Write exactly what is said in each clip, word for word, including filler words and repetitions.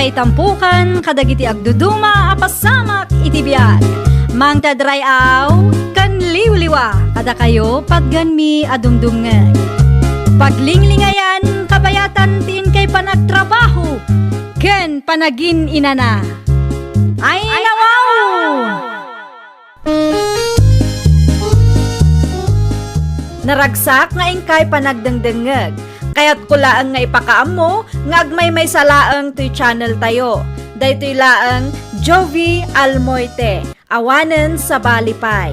Itampukan kadagiti agduduma a pasamak iti biag. Mangted ray-aw ken liwliwa kadakayo patganmi a dumdumngeg. Paglinglingayan, kabayatan ti inkay panagtrabaho ken panagin-inana. Ay, nawaw! Naragsak nga inkay panagdengdengngeg. Kayatko laeng nga ipakaammo nga agmaymaysa laeng toy channel tayo. Daytoy laeng Jovie Almoite, awanen sabali pay.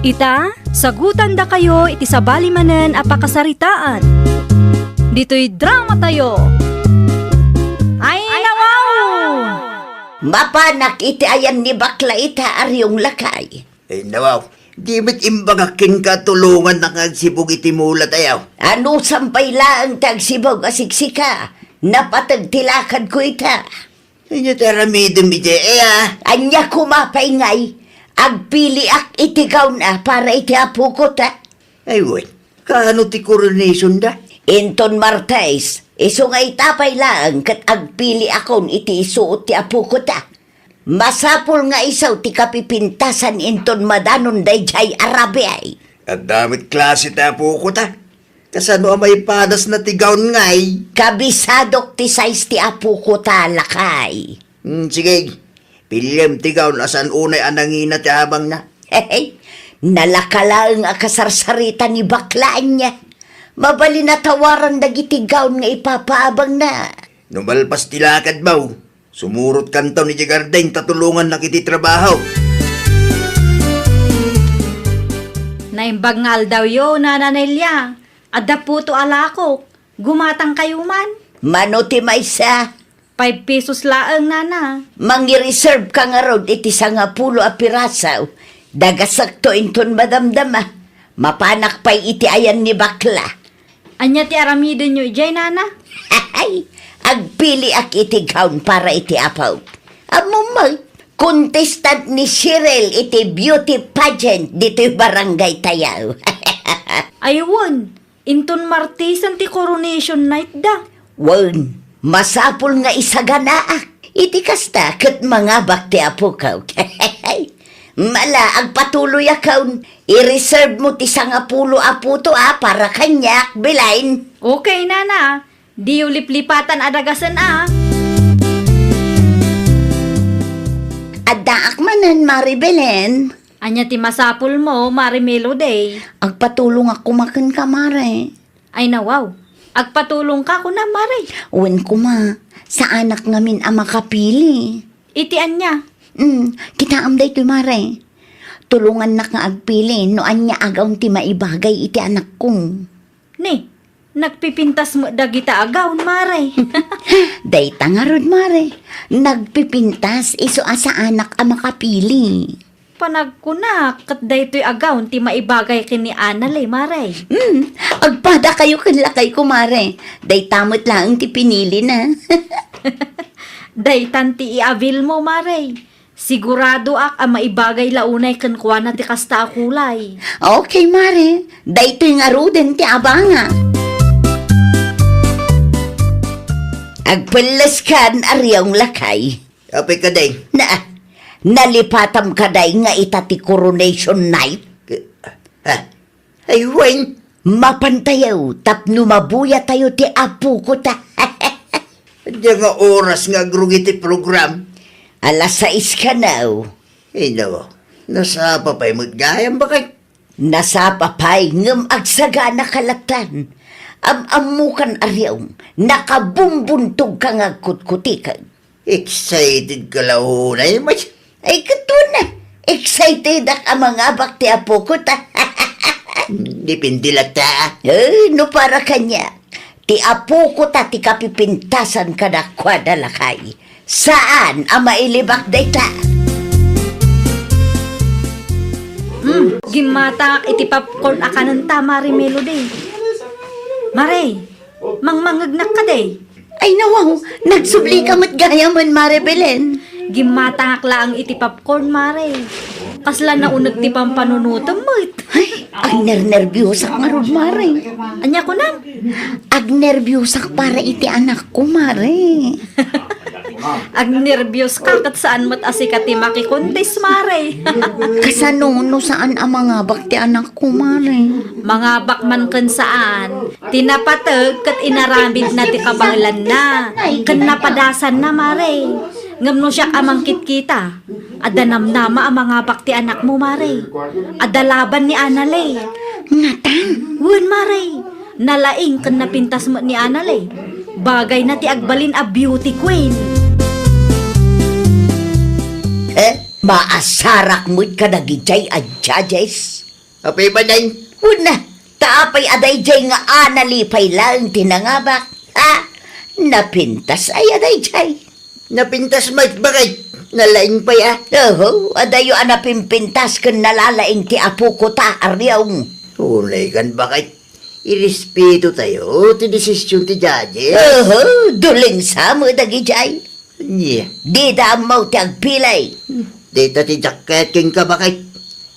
Ita, sagutandakayo iti sabali manen a pakasaritaan. Ditoy drama tayo. Ay, nawaw! Mapanak iti ayan ni bakla ita, Ariong Lakay. Ay, nawaw. Di met imbagak kenka, tulongannak nga agsibug iti mula tayo. Anusam pay laeng ti agsibug a siksika. Napateg ti lakadko ita. Ania ti aramidem idiay, a? Ania koma pay ngay, agpiliak iti gown a para iti apoko ta. Ay, wen, kaano ti coronation da? Inton Martes, isu nga ita pay laeng ket agpiliakon iti isuot ti apoko ta. Masapul nga isu ti kapipintasan inton madanon daydiay a rabii. Adda met klase ti apoko ta. Kasano a maipadasna ti gown ngay? Kabisadok ti size ti apoko ta, Lakay. Hmm, sige. Piliem ti gown a saan unay a nangina ti abangna. Hehe. Nalaka laeng a kasarsarita ni bakla ania. Mabalin a tawaran dagiti gown nga ipapaabangna. No malpas ti lakadmo, sumurotkanton idiay garden ta tulongannak iti trabaho. Naimbag nga aldawyo, Nana Nelia. Adda puto a lakok. Gumatangkayo man. Mano ti maysa? Five pesos laeng, Nana. Mangireserve ka ngarud iti sangapulo a piraso. Dagasekto inton madamdama. Mapanak pay iti ayan ni bakla. Ania ti aramidenyo idiay, Nana? Ay, agpiliak iti gown para iti apok. Ammom met, contestant ni Cheryl iti beauty pageant ditoy barangay tayo. Ay, wen, inton Martesan ti coronation night da. Wen, masapul nga isaganaak. Iti kasta ket mangabak ti apok. Mala, agpatuloyakon. I-reserve mo ti sangapulo a puto a para kaniak, Belen. Okay, Nana. Diyo liplipatan a dagasen a. Addaak manen, Mare Belen. Ania ti masapulmo, Mare Melody? Agpatulongak koma kenka, Mare. Ay, nawaw. Agpatulongka kuna, Mare? Wen koma, saanak ngamin a makapili. Iti ania? Hmm, kitaem daytoy, Mare. Tulongannak nga agpili no ania a gown ti maibagay iti anakko. Ni, nagpipintas met dagita a gown, Mare. Dayta ngarud, Mare. Nagpipintas isu a saanak a makapili. Panagkunak, ket daytoy a gown ti maibagay ken ni Anale, Mare. Hmm, agpadakayo ken lakayko, Mare. Dayta met laeng ti pinilina. Daytan ti i-avail mo, Mare. Siguradoak a maibagay la unay kenkuana ti kasta a kulay. Okay, Mare. Daytoy ngaruden ti abangak. Agpelleskan, Ariong Lakay. Apay kadi? Na, nalipatam kadi nga ita ti coronation night? Ke-, ha? Ay, wen. Mapantayo tapno mabuyatayo ti apoko ta. Ania nga oras nga agrugi ti program? Alas sais kano. Ino, nasapa pay met gayam, bakay? Nasapa pay, ngem agsagana ka latan. Am-ammokan, Ariong, nakabumbuntog ka nga agkutkutikag. Excited ka la unay, Mats. Ay, ket wen, excited ak a mangabak ti apoko ta. Depende latta. Eh, no para kaniak, ti apoko ta ti kapipintasan kadakuada, lakay. Saan a mailibak dayta? Hmm, gimmatangak iti popcorn a kanenta, Mare Melody. Mare, mangmangngegnak kadi? Ay, nawaw, nagsubli ka met gayamen, Mare Belen. Gimmatangak laeng iti popcorn, Mare. Kasla nauneg ti pampanunotem met. Ay, Nernerbiosak ngarud, Mare. Ania kunam? Agnerbiosak para iti anakko, Mare. Agnerbioska ket saan met a sika ti makikuntis, Mare. Kasano no saan a mangabak ti anakko, Mare? Mangabak man ken saan. Ti napateg ket inaramidna ti kabaelanna ken napadasanna, Mare. Ngem no siak a mangkitkita, adda namnama a mangabak ti anakmo, Mare. Adda laban ni Anale. Ngata? Wen, Mare. Nalaing ken napintas met ni Anale. Bagayna ti agbalin a beauty queen. Eh, maasarak met kadagidiay a judges? Apay manen? Wen, ta apay a daydiay nga Anale pay laeng ti nangabak? Ha? Napintas aya daydiay? Napintas met, baket. Nalaing pay a. Oho, adayo a napimpintas ken nalalaing ti apoko ta, Ariong. Unay kan, baket. Irespeto tayo ti desisyon ti judges. Oho, duleng sa met dagidiay. Nia. Dida ammo ti agpilay. Dita ti jacket kenka, baket.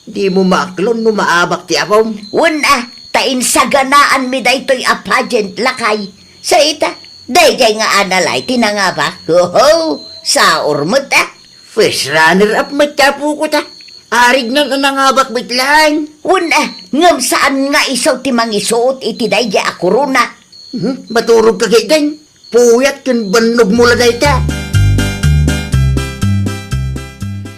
Dimo maaklon no maabak ti apom. Wen a, ta insaganaanmi daytoy a pageant, lakay. Sa ita, daydiay nga Anale ti nangabak. Oho, saor met a. First runner-up met ti apoko ta. Arignan a nangabak met laeng. Wen a, ngem saan nga isu ti mangisuot iti daydiay a korona. Hmm, maturog ka ketdin. Puyat ken bannogmo la dayta.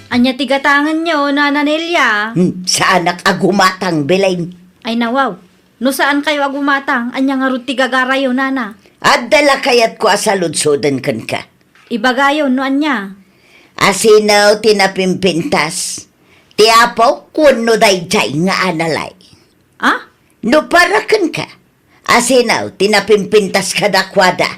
Ania ti gatangenyo, Nana Nelia? Hmm, saanak a gumatang, Belen. Ay, nawaw. No saankayo a gumatang, ania ngarud ti gagarayo, Nana? Adda la kayatko a saludsoden kenka. Ibagayo no ania. Asino ti napimpintas? Ti apok wenno daydiay nga Anale? Ah? No para kenka, asino ti napimpintas kadakuada?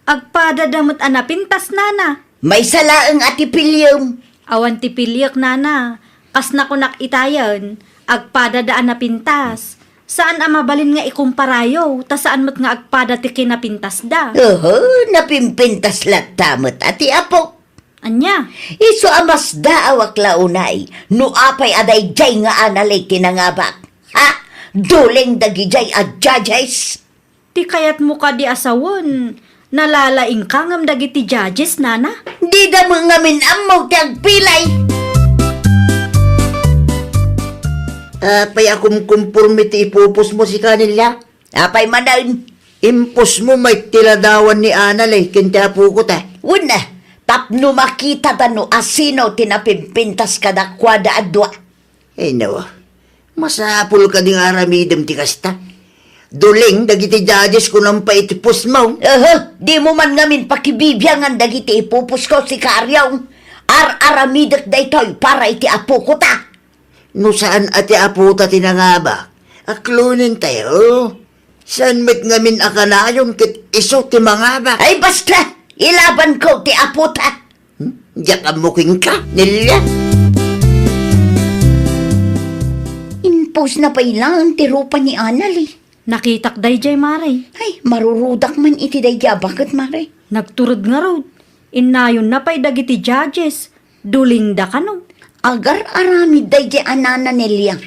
Agpadada met a napintas, Nana. Maysa laeng a ti piliem. Awan ti piliek, Nana. Kas nakunak itayen, agpadada a napintas. Saan a mabalin nga ikumparayo, ta saan met nga agpada ti kinapintasda. Oho, napimpintas latta met a ti apok. Ania? Isu a masdaawak la unay, no apay a daydiay nga Anale ti nangabak. Ha? Duleng dagidiay a judges? Ti kayatmo kadi a sawen, nalalaingka ngem dagiti judges, Nana? Dida met ngamin ammo ti agpilay. Apay a kumkumporme ti ipupusmo, sika, Nelia? Apay manen? Impusmo met ti ladawan ni Anale ken ti apoko ta. Wen a, tapno makitada no asino ti napimpintas kadakuada a dua. Ay, nawa. Masapul kadi nga aramidem ti kasta? Duleng dagiti judges kunam pay iti pusmo. Aha, dimo man ngamin pakibibiangan dagiti ipupusko, sika, Ariong. Ar-aramidek daytoy para iti apoko ta. No saan a ti apota ti nangabak, aklonen tayo. Saan met ngamin a kanayon ket isu ti mangabak? Ay, basta! Ilabanko ti apota! Hmm? Diak ammo kenka, Nelia. Impusna pay laeng ti rupa ni Anale. Nakitak daydiay, Mare. Ay, marurudak man iti daydiay a baket, Mare. Nagturod ngarud. Innayonna pay dagiti judges. Dulingda kano. Agar-aramid daydiay a Nana Nelia.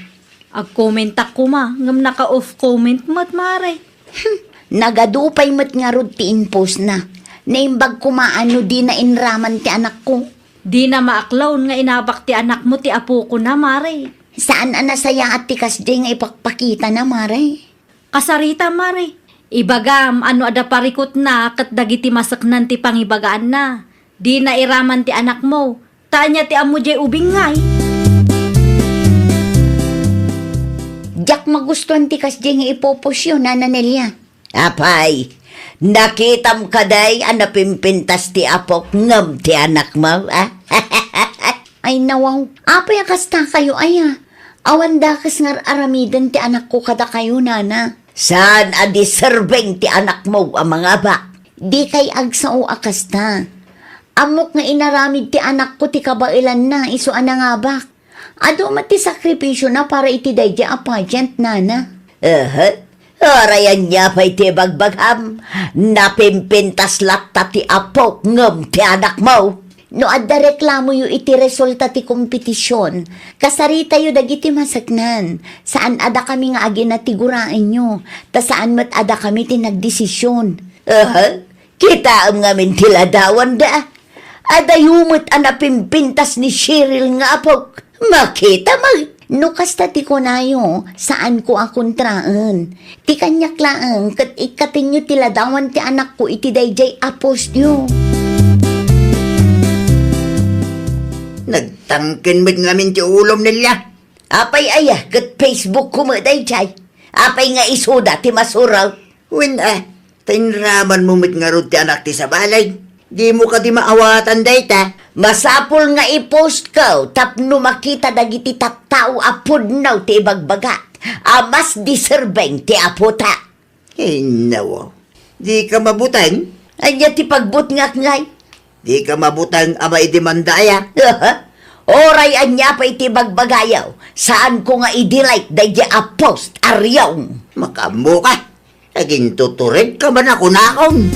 Agkomentak koma, ngem naka-off comment met, Mare. Hmm, nagadu pay met ngarud ti impusna. Naimbag koma a no dina inraman ti anakko. Dina maaklon nga inabak ti anakmo ti apokona, Mare. Saan a nasayaat ti kasdiay nga ipakpakitana, Mare. Kasarita, Mare. Ibagam a no adda parikutna ket dagiti maseknan ti pangibagaanna. Dina iraman ti anakmo. Ta ania ti ammo diay ubing ngay? Diak magustuan ti kasdiay nga ipupusyo, Nana Nelia. Apay, nakitam kadi a napimpintas ti apok ngem ti anakmo, a? Ay, nawaw. Apay a kastakayo, aya? Awan dakes nga ar-aramiden ti anakko kadakayo, Nana. Saan a deserving ti anakmo a mangabak? Dikay agsao a kasta. Ammok nga inaramid ti anakko ti kabaelanna isu a nangabak. Adu met ti sakripisiona para iti daydiay a pageant, Nana. Aha. Uray ania pay ti ibagbagam, napimpintas latta ti apok ngem ti anakmo. No adda reklamoyo iti resulta ti kompetision, kasaritayo dagiti maseknan. Saan a dakami nga aginatiguranyo, ta saan met a dakami ti nagdesision. Aha, kitaem ngamin ti ladawanda. Adayo met a napimpintas ni Cheryl nga apok. Makita met. No kasta ti kunayo, saanko a kontraen. Ti kaniak laeng ket ikkatenyo ti ladawan ti anakko iti daydiay a postyo. Nagtangken met ngamin ti ulom, Nelia. Apay aya ket Facebook ko met daydiay? Apay nga isuda ti masuraw? Wen a, ta inramanmo met ngarud ti anak ti sabali. Dimo kadi maawatan dayta? Masapul nga i-post ko tapno makita dagiti tattao a pudno ti ibagbagak a mas deserving ti apota. Ay, nawa. Dika mabuteng? Ania ti pagbutngak ngay? Dika mabuteng a maidemanda aya? Oray ania pay ti bagbagayo, saanko nga i-delete daydi a post a riong. Makaammoka. Agintuturedka man a kunakon.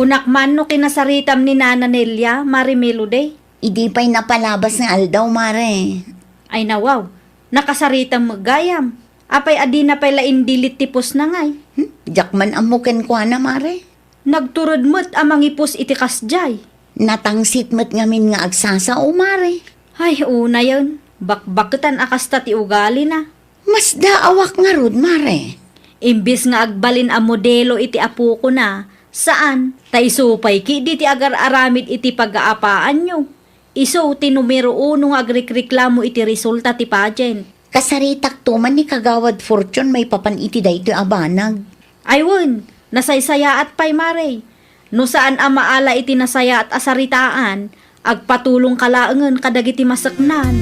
Kunak man no kinasaritam ni Nana Nelia, Mare Melody. Idi pay napalabas nga aldaw, Mare. Ay nawaw, nakasaritam met gayam. Apay a dina pay la in-delete ti postna ngay? Hmm? Diak man ammo kenkuana, Mare. Nagtured met a mangi-post iti kasdiay. Natangsit met ngamin nga agsasao, Mare. Ay, unayen. Bakbaketan a kasta ti ugalina. Masdaawak ngarud, Mare. Imbes nga agbalin a modelo iti apokona, saan, ta isu pay ketdi ti agar-aramid iti pagaapaanyo. Isu ti numero uno nga agrekreklamo iti resulta ti pageant. Kasaritakto man ni Kagawad Fortune maipapan iti daytoy a banag. Ay wen, nasaysayaat pay, Mare. No saan a maala iti nasayaat a saritaan, agpatulongka laengen kadagiti maseknan.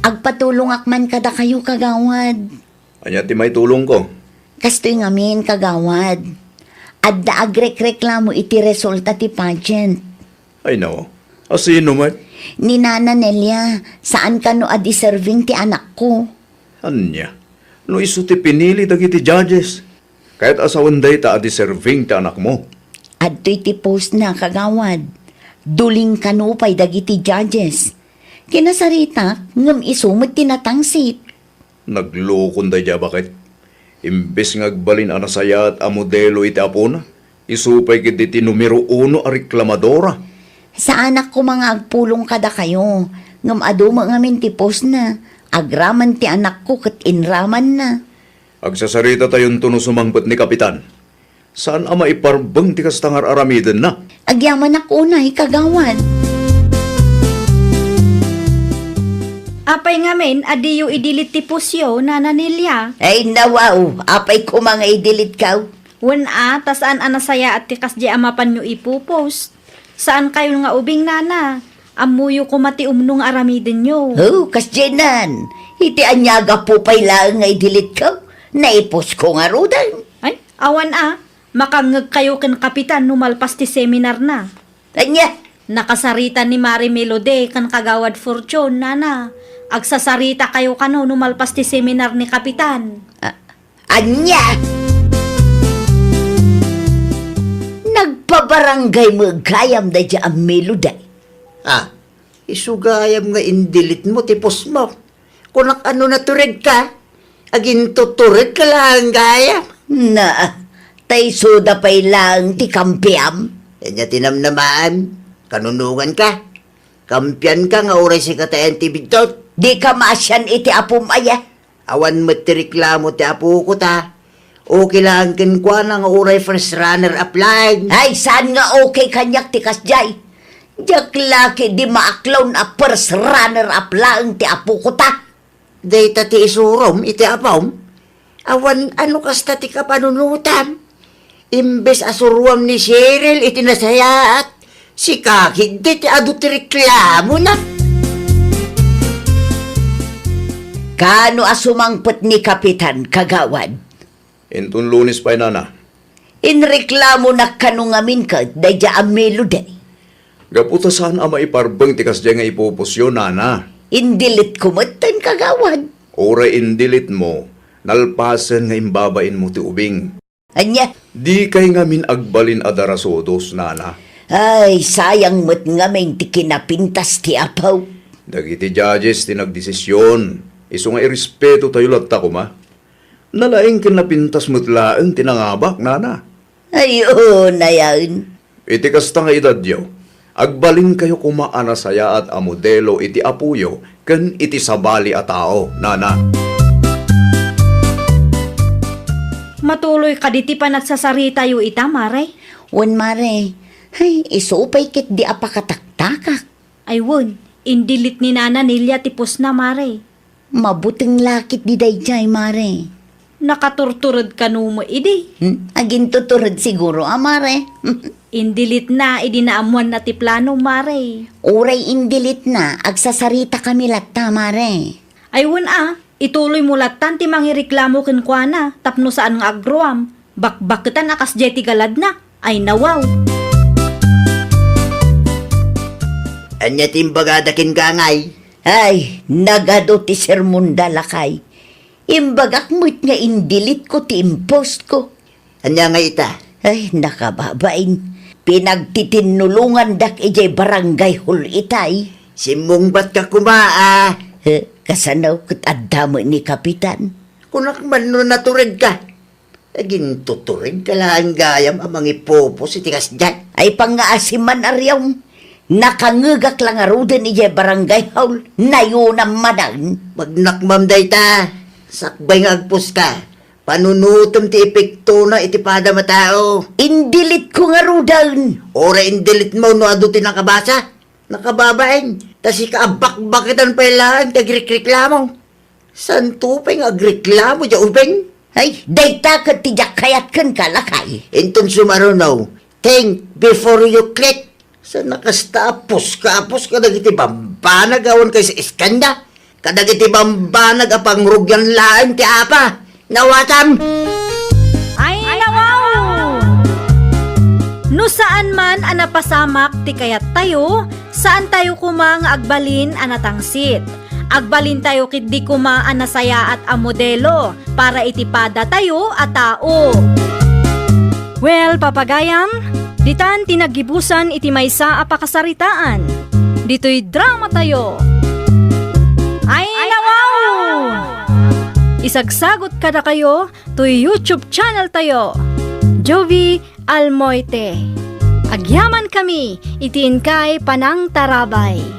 Agpatulongak man kadakayo, Kagawad. Ania ti maitulongko? Kastoy ngamin, Kagawad. Adda agrekreklamo iti resulta ti pageant. Ay, nao. A sino met? Ni Nana Nelia, saan kano a deserving ti anakko. Ania? No isu ti pinili dagiti judges, kayat a sawen dayta a deserving ti anakmo. Adtoy ti postna, Kagawad. Duling kano pay dagiti judges. Kinasaritak, ngem isu met ti natangsit. Naglukon daydiay a baket. Imbes nga agbalin a nasayaat a modelo iti apona, isu pay ketdi ti numero uno a reklamadora. Saanak koma nga agpulong kadakayo, ngem adu met ngamin ti postna, agraman ti anakko ket inramanna. Agsasaritatayon no sumangpet ni Kapitan. Saan a maiparbeng ti kasta nga ar-aramidenna. Agyamanak unay, Kagawad. Apay ngamin a diyo i-delete ti postyo, Nana Nelia? Ay, nawaw, apay koma nga i-delete kaw? Wen a, ta saan a nasayaat ti kasdiay a mapanyo ipopost. Saan kayon nga ubing, Nana. Ammoyo koma ti umno nga aramidenyo. Oh, kasdiay nan. Iti ania a gapu pay laeng nga i-delete ko, naipost ko ngaruden. Ay, awan a. Makangngeg kayo ken Kapitan no malpas ti seminar na. Ania? Nakasarita ni Mare Melody ken Kagawad Fortune, Nana. Agsasarita kayo kano no malpas ti seminar ni Kapitan. Ah, Ania? Nagpabarangay met gayam daydiay a Melody. Ah, isu gayam nga in-delete mo ti post mo. Kunak, ano, naturedka? Agintuturedka laeng gayam. Na, ta isuda pay laeng ti kampiam. Ania ti namnamaem? Kanunonganka? Kampianka nga uray sika ti ayan ti biddut? Dika maasian iti apom aya? Awan met ti reklamo ti apoko ta. Okay laeng kenkuana nga uray first runner up laeng. Ay, saan nga okay kaniak ti kasdiay? Diak la ketdi maaklon a first runner up laeng ti apoko ta. Dayta ti isurom iti apom? Awan ano kasta ti kapanunotam? Imbes a suruam ni Cheryl iti nasayaat, sika ketdi ti adu ti reklamona. Kaano a sumangpet ni Kapitan, Kagawad? Inton Lunes pay, Nana. Inreklamonak kano ngamin ket daydiay a Melody. Gapu ta saan a maiparbeng ti kasdiay nga ipupusyo, Nana. In-delete ko metten, Kagawad. Uray in-delete mo, nalpasen nga imbabain mo ti ubing. Ania? Dikay ngamin agbalin a darasudos, nana. Ay, sayang met ngamin ti kinapintas ti apo. Dagiti judges ti nagdesisyon, isu nga irespeto tayo latta koma. Nalaing ken napintas met laeng ti nangabak, nana. Ay, oo, nayaen. Iti kasta nga edadyo, agbalinkayo koma a nasayaat a modelo iti apoyo ken iti sabali a tao, nana. Matuloy kadi ti panagsasaritayo ita, mare? Wen, mare. Ay, isu pay ketdi a pakataktakak. Ay wen, in-delete ni Nana Nelia ti postna, mare. Mabuteng la ketdi daydiay, mare. Nakaturtured kano met idi? Hmm? Agintutured siguro a, mare. In-delete na idi naammoanna ti plano, mare. Uray in-delete na, agsasaritakami latta, mare. Ay wen a, ituloymo lattan ti mangireklamo kenkuana tapno saan nga agruam. Bakbaketan a kasdiay ti galadna. Ay, nawaw. Ania ti imbagada kenka, ngay? Ay, nagadu ti sermonda, lakay. Imbagak met nga in-delete ko ti in-post ko. Ania ngay ita? Ay, nakababain. Pinagtitinnulongandak idiay barangay hall itay. Simmungbatka koma, a. Eh, kasano ket adda met ni Kapitan? Kunak man no naturedka. Agintuturedka laeng gayam a mangipopost iti kasdiay. Ay, pangngaasim man, Ariom. Nakangegak la ngaruden idiay barangay hall. Nayonam manen. Magnakmam dayta. Sakbay nga agpostka, panunotem ti epektona iti padam a tao. In-delete ko ngaruden. Uray in-delete mo no adu ti nakabasa. Nakababain. Ta sika a bakbaketan pay laeng ti agrekreklamo. Santo pay nga agreklamo diay ubing? Ay, dayta ket ti diak kayat kenka, lakay. Inton sumaruno, think before you click. Saan a kasta a puska a puska dagiti bambanag awan kay sa iskanda? Kadagiti bambanag a pangrugian laeng ti apa. Nawatam! Ay, nawaw! No saan man a napasamak ti kayattayo, saantayo koma nga agbalin a natangsit. Agbalintayo ketdi koma a nasayaat a modelo para iti padatayo a tao. Well, papagayam, ditan ti naggibusan iti maysa a pakasaritaan. Ditoy dramatayo. Ay, nawaw! Isagsagot kadakayo toy YouTube channel tayo, Jovie Almoite. Agyamankami iti inkay panangtarabay.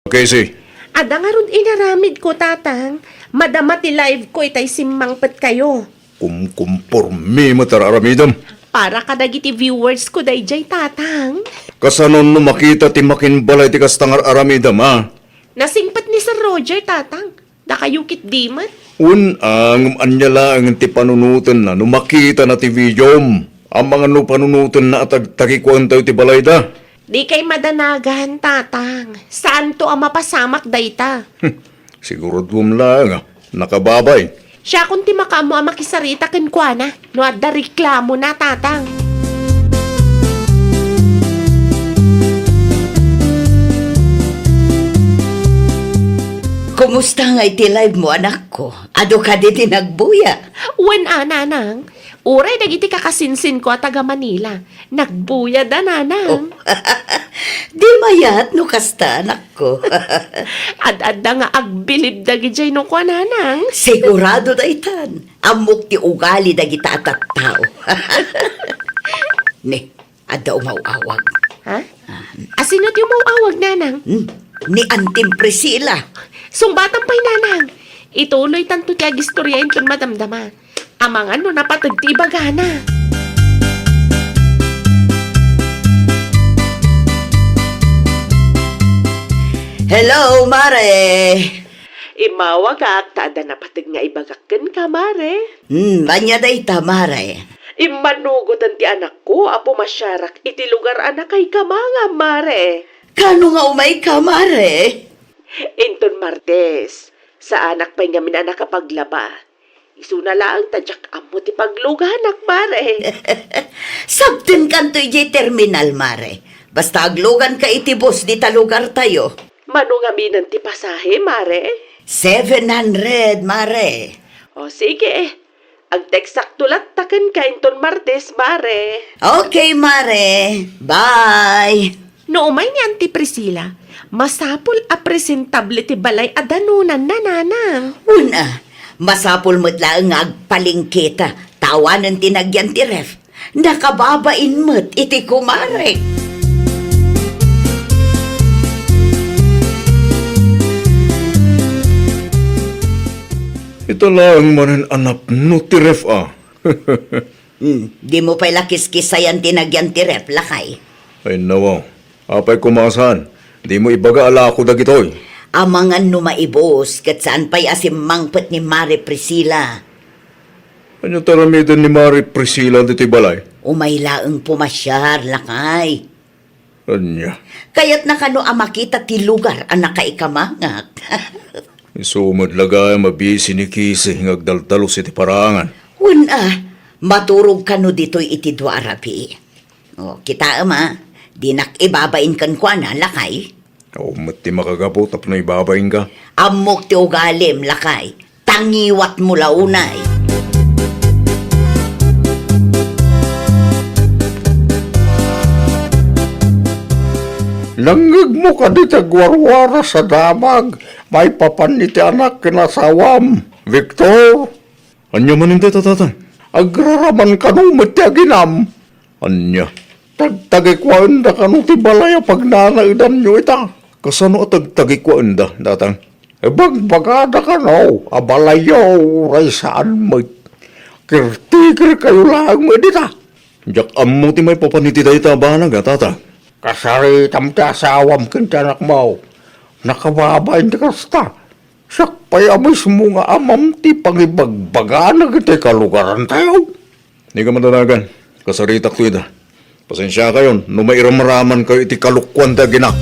Casey. Adda ngarud inaramidko, Tatang. Madama ti live ko itay simmangpetkayo. Kumkumpormi met ar-aramidem. Para kadagiti viewers ko daydiay, Tatang. Kasano no makita ti makinbalay ti kasta nga ar-aramidem, a? Nasingpet ni Sir Roger, Tatang. Dakayo ketdi met. Wen, a, ngem ania laeng ti panunotenna no makitana ti videom? Amangan no panunotenna a tagtagikuentayo ti balayda? Dikay madanagan, Tatang. Saanto a mapasamak dayta. Siguraduem laeng a nakababain. Siakon ti makaammo a makisarita kenkuana no adda reklamona, Tatang. Kumusta ngay ti live mo, anakko? Adu kadi ti nagbuya? Wen a, Nanang. Uray dagiti kakasinsinko a taga Manila, nagbuyada, Nanang. Oh. Di mayat no kasta, anakko. Ad-adda nga agbilib dagidiay no kua, Nanang. Sigurado daytan. Ammok ti ugali dagita a tattao. Ni, adda umaw-awag. Ha? Ah. Asino ti umaw-awag, Nanang? Hmm, ni Antim Priscilla. Sungbatan pay, Nanang. Ituloytanto ti agistorya inton madamdama. Amangan no napateg ti ibagana. Hello, Mare! Immawagak ta adda napateg nga ibagak kenka, Mare. Hmm, ania dayta, Mare? Immanugoten ti anakko a pumasiarak iti lugar a nakaikamangam, Mare. Kano nga umayka, Mare? Inton Martes, saanak pay ngamin a nakapaglaba. Isuna laeng ta diak ammo ti pagluganak, Mare. Sabtenkanto idiay terminal, Mare. Basta agluganka iti bus dita lugartayo. Mano ngaminen ti pasahe, Mare? Seven hundred, Mare. O, sige. Agteksakto latta kenka inton Martes, Mare. Okay, Mare. Bye. No umay ni Auntie Priscilla, masapul a presentable ti balay a danonanna, Nanang. Wen a, masapul met laeng nga agpalengketa ta awanen ti nagyan ti ref. Nakababain met iti kumare. Ita laeng manen a napno ti ref a. Hmm, dimo pay la kiskisayan ti nagyan ti ref, lakay. Ay, nawaw. Apay koma a saan? Dimo ibaga a lako dagitoy. Amangan no maibus, ket saan pay a simmangpet ni Mare Priscilla. Ania ti aramiden ni Mare Priscilla ditoy balay? Umay laeng pumasiar, lakay. Ania? Kayatna kano a makita ti lugar a nakaikamangak. Isu met la gayam a bisi ni Kisi nga agdaldalus iti paraangan. Wen a, maturog kano ditoy iti dua a rabii. O, kitaem a, dinak ibabain kenkuana, lakay. Awan met ti makagapu tapno ibabainka. Ammok ti ugalim, lakay. Tangiwatmo la unay. Nangngegmo kadi ti agwarwaras a damag maipapan iti anak ken asawam, Victor? Ania manen dayta, Tatang? Agraraman kano met ti aginam? Ania? Tagtagikuaenda kano ti balay a pagnanaedanyo ita? Kasano a tagtagikuaenda, Tatang? Ibagbagada kano a balayyo uray saan met. Caretakerkayo laeng met ita. Diak ammo ti maipapan iti dayta a banag a, Tatang. Kasaritam ti asawam ken ti anakmo. Nakababain ti kasta. Siak pay a mismo nga amam ti pangibagbagana iti kalugarantayo. Dika madanagan, kasaritakto ida. Pasensiakayon no mairamramankayo iti kalokuan ti aginak.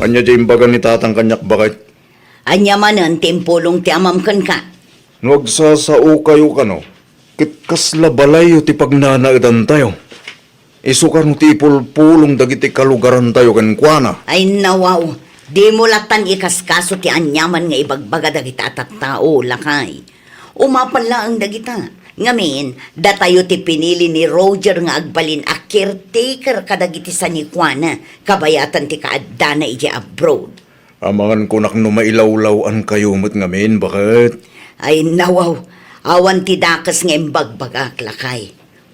Ania ti imbaga ni Tatang kaniak, baket? Ania manen ti impulong ti amam kenka? No agsasaokayo kano, ket kasla balayyo ti pagnanaedantayo. Isu kano ti ipulpulong dagiti kalugarantayo kenkuana. Ay, nawaw, dimo lattan ikaskaso ti aniaman nga ibagbaga dagiti a tattao, lakay. Umapan laeng dagita. Ngamin, datayo ti pinili ni Roger nga agbalin a caretaker kadagiti sanikuana, kabayatan ti kaaddana idiay abroad. Amangan kunak no mailawlaw-ankayo met ngamin, baket? Ay, nawaw, awan ti dakes nga imbagbagak, lakay.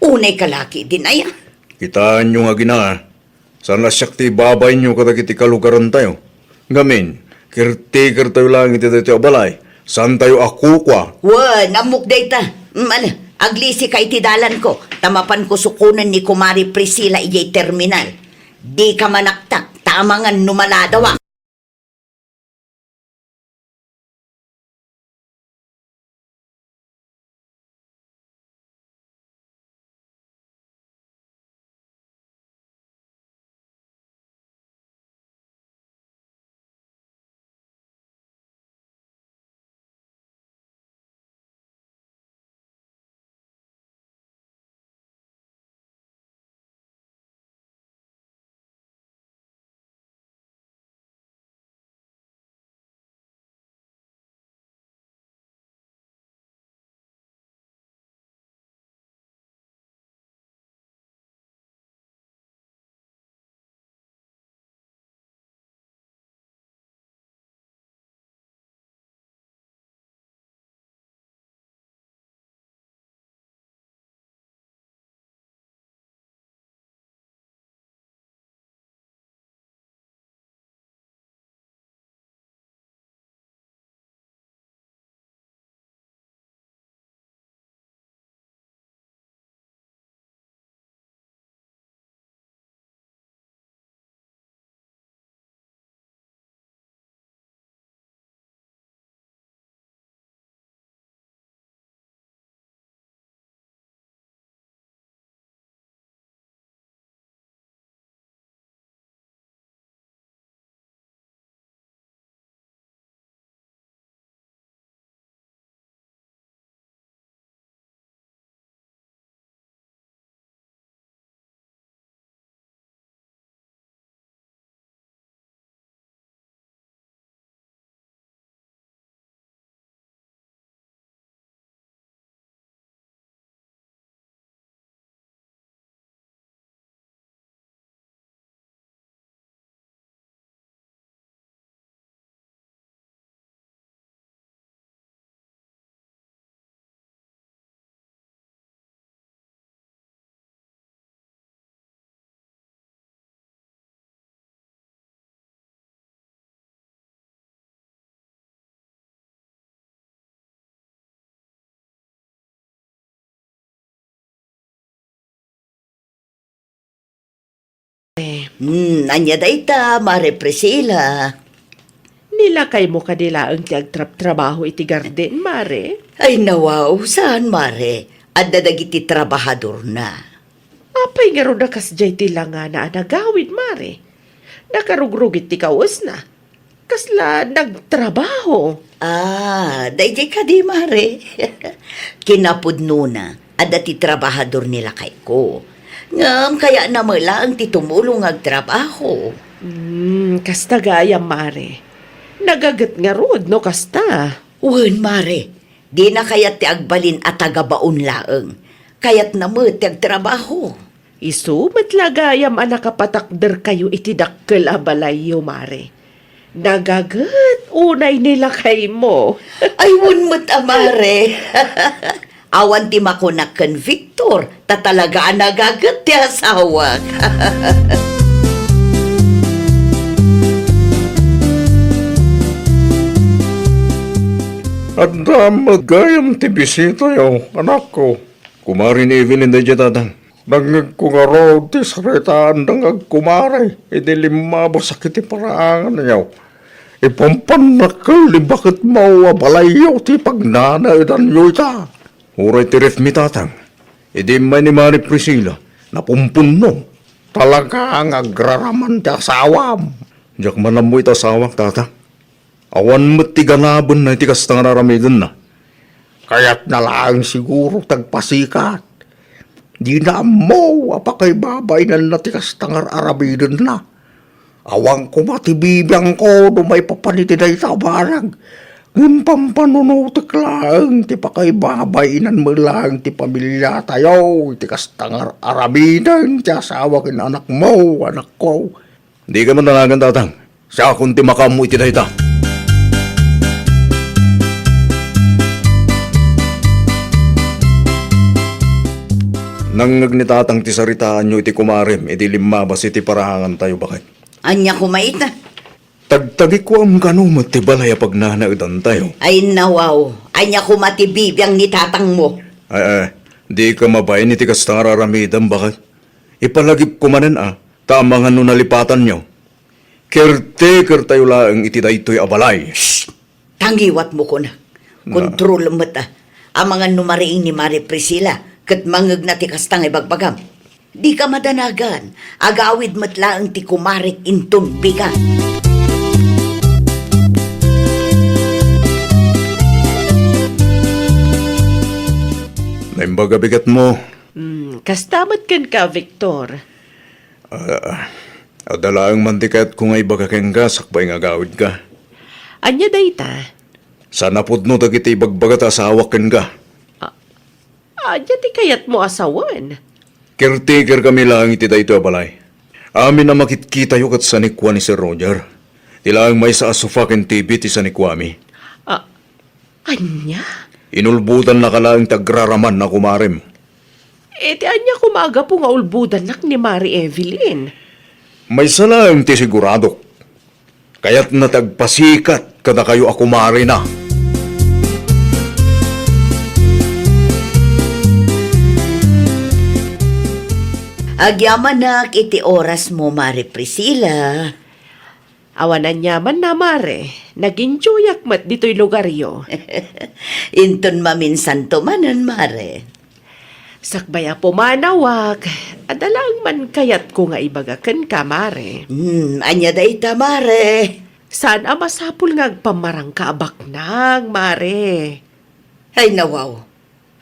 Unay ka laki, dinaya. Kitaenyo nga agina, saan a siak ti ibabainyo kadagiti kalugarantayo. Ngamin, caretakertayo laeng iti daytoy a balay. Saantayo a kukua. Wen, ammok dayta. Mm, ala, aglisika iti dalanko, ta mapanko sukonen ni Kumari Priscilla idiay terminal. Dika manaktak, ta amangan no maladawak. Hmm, ania dayta, Mare Priscilla? Ni lakaymo kadi laeng ti agtrabtrabaho iti garden, Mare? Ay, nawaw, saan, Mare? Adda dagiti trabahadorna. Apay ngarud a kasdiay ti langana a nagawid, Mare? Nakarugrugit ti kawesna. Kasla nagtrabaho? Ah, daydiay kadi, Mare. Kinapudnona, adda ti trabahador ni lakayko. Ngem kayatna met laeng ti tumulong nga agtrabaho. Hmm, kasta gayam, Mare. Nagaget ngarud no kasta. Wen, Mare. Dina kayat ti agbalin a tagabaon laeng. Kayatna met ti agtrabaho. Isu met la gayam a nakapatakderkayo iti dakkel a balayyo, Mare. Nagaget unay ni lakaymo. Ay, wen met a, Mare. Awan ti makunak ken Victor, ta talaga a nagaget ti asawak. Adda met gayam ti bisitayo, anakko. Kumari ni Evelyn daydiay, Tatang. Nangngegko ngarud ti saritaanda nga agkumari idi limmabos a ket ti paraanganyo. Ipampannak ken libaketmo a balayyo ti pagnanaedanyo ita. Uray ti ref mi, Tatang. Idi immay ni Mari Priscilla, napumpunno. Talaga nga agraraman ti asawam. Diak man ammo iti asawak, Tatang. Awan met ti ganabenna iti kasta nga ar-aramidenna. Kayatna laeng siguro ti agpasikat. Dina ammo a pakaibabainanna ti kasta nga ar-aramidenna. Awan koma ti bibiangko no maipapan iti dayta a banag. Ngem pampanunotek laeng ti pakaibabainan met laeng ti pamiliatayo iti kasta nga ar-aramiden ti asawa ken anakmo, anakko. Dika man danagan, Tatang. Siakon ti makaammo iti dayta. Nangngeg ni tatang ti saritaanyo iti kumarem idi limmabas iti parahangantayo, baket. Ania koma ita? Tagtagikuam kano met ti balay a pagnanaedantayo. Ay, nawaw. Ania koma ti bibiang ni tatangmo? Ay, ay, dika mabain iti kasta nga ar-aramidem, baket. Ipalagipko manen a, ta amangan no nalipatanyo. Caretaker tayo laeng iti daytoy a balay. Shh! Tangiwatmo kunak. Na- Kontrolem met a. Amangan no mariing ni Mare Priscilla, ket mangngegna ti kasta nga ibagbagam. Dika madanagan, agawid met laeng ti kumarek inton bigat. Naimbag a bigatmo. Hmm, kasta met kenka, Victor. Ah, adda laeng man ti kayatko nga ibaga kenka sakbay nga agawidka. Ania dayta? Saan a pudno dagiti ibagbaga ti asawak kenka. Ah, ania ti kayatmo a sawen? Caretaker kami laeng iti daytoy a balay. Amin a makitkitayo ket sanikua ni Sir Roger. Ti laeng maysa a sofa ken T V ti sanikuami. Ah, ania? Inulbodannaka laeng ti agraraman a kumarem. Iti ania koma a gapu nga ulbodannak ni Mare Evelyn? Maysa laeng ti siguradok. Kayatna ti agpasikat kadakayo a kumarena. Agyamanak iti orasmo, Mare Priscilla. Awan aniamanna, Mare. Nag-enjoyak met ditoy lugaryo. Inton maminsanto manen, Mare. Sakbay a pumanawak, adda laeng man kayatko nga ibaga kenka, Mare. Hmm, ania dayta, Mare? Saan a masapul nga agpammarangka a baknang, Mare. Ay, nawaw.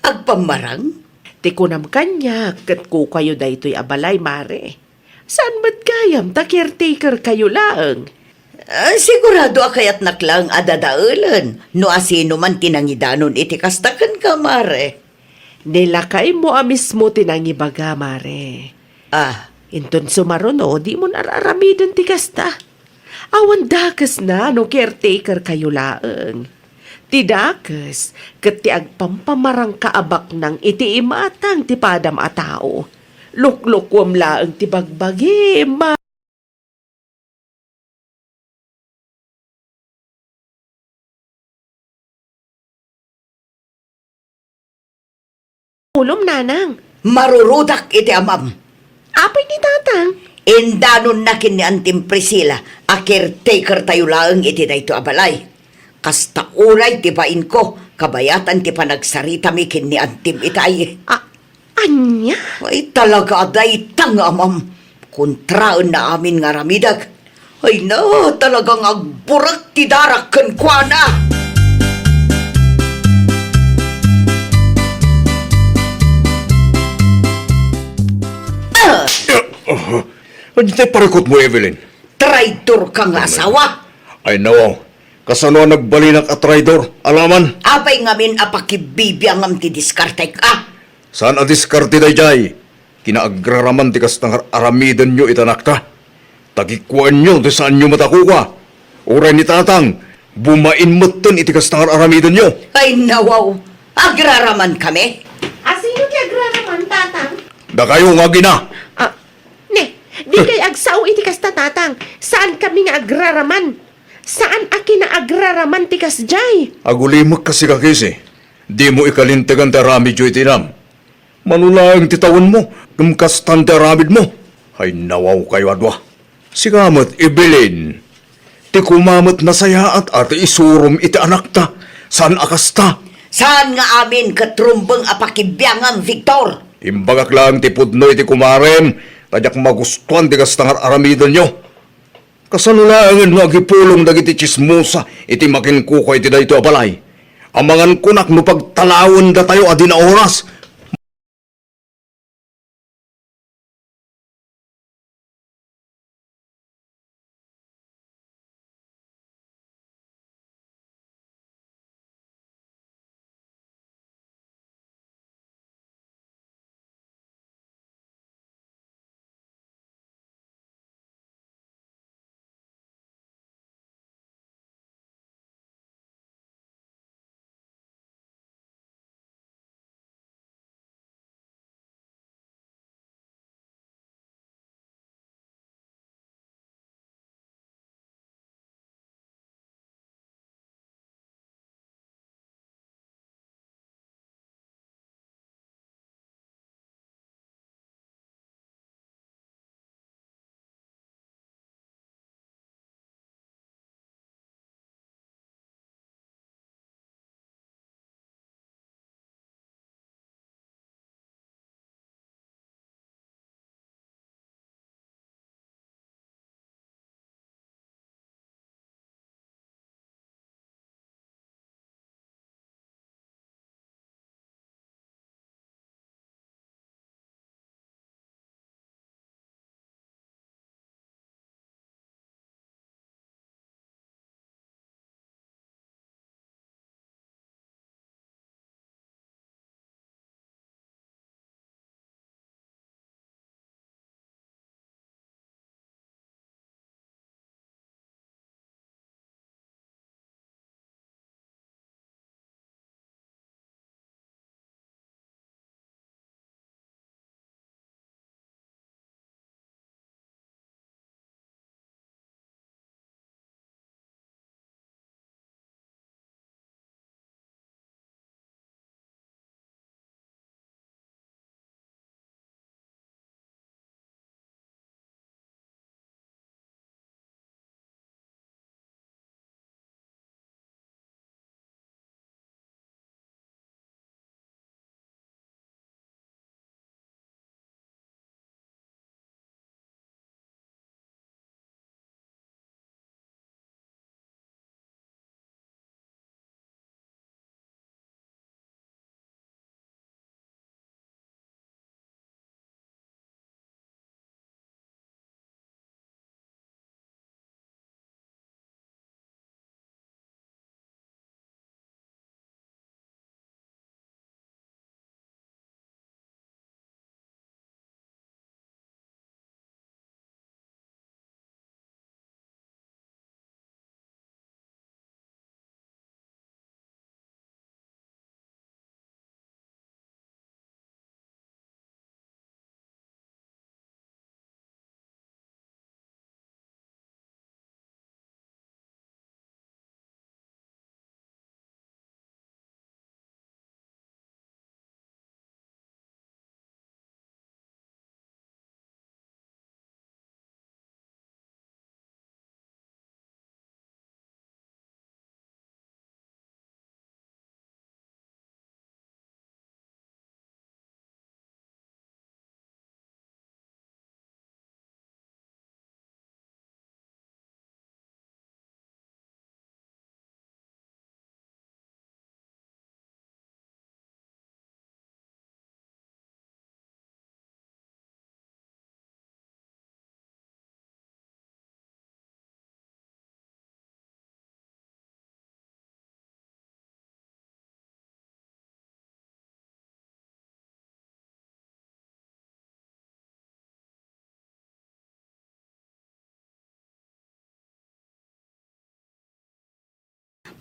Agpammarang? Ti kunam kaniak, ket kukuayo daytoy a balay, Mare. Saan met gayam ta caretaker kayo laeng? Ah, sigurado a kayatnak laeng a dadaelen no asino man ti nangidanon iti kasta kenka, Mare. Ni lakaymo a mismo ti nangibaga, Mare. Ah. Inton sumaruno, dimo ar-aramiden ti kasta. Awan dakesna no caretaker kayo laeng. Ti dakes ket ti agpampamarangka a baknang iti imatang ti padam a tao. Luklukuem laeng ti bagbagim. Ulom, nanang. Marurudak iti amam. Apay ni tatang? Indanonna ken ni Antim Priscilla a caretaker tayo laeng iti daytoy a balay. Kasta unay ti bainko, kabayatan ti panagsaritami ken ni Antim itay. A-, ania? Ay, talaga a dayta nga amam. Kontraenna amin nga aramidek. Ay na, talagang agburek ti darak kenkuana. Ah! Ania ti parikutmo, Evelyn? Traidor ka nga asawa. Ay, nawaw. Kasano a nagbalinak a traidor? Alaman. Apay ngamin a pakibibiangam ti diskartek, ah? Saan a diskarte daydiay? Kinaagraraman ti kasta nga ar-aramidenyo iti anakta. Tagikuaenyo ti saanyo met a kukua. Uray ni tatang, bumain metten iti kasta nga ar-aramidenyo. Ay, nawaw. Agraraman kami? Asino ti agraraman, tatang? Dakayo nga agina. Ah, ne, dikay agsao iti kasta, tatang. Saan kami nga agraraman. Saan a kinaagraraman ti kasdiay. Agulimek kasi, kakisi. Dimo ikalintegan ti aramidyo iti inam. Mano laeng ti tawenmo, ngem kastan ti aramidmo. Ay, nawaw kayo a dua. Sika met, Evelyn, ti kuma met nasayaat a ti isurom iti anakta, saan a kasta. Saan nga amin ket rumbeng a pakibiangam, Victor? Imbagak laeng ti pudno iti kumarem, ta diak magustuan ti kasta nga ar-aramidenyo. Kasano laengen no agipulong dagiti tsismosa iti makinkukua iti daytoy a balay? Amangan kunak no pagtalawendatayo a di naoras.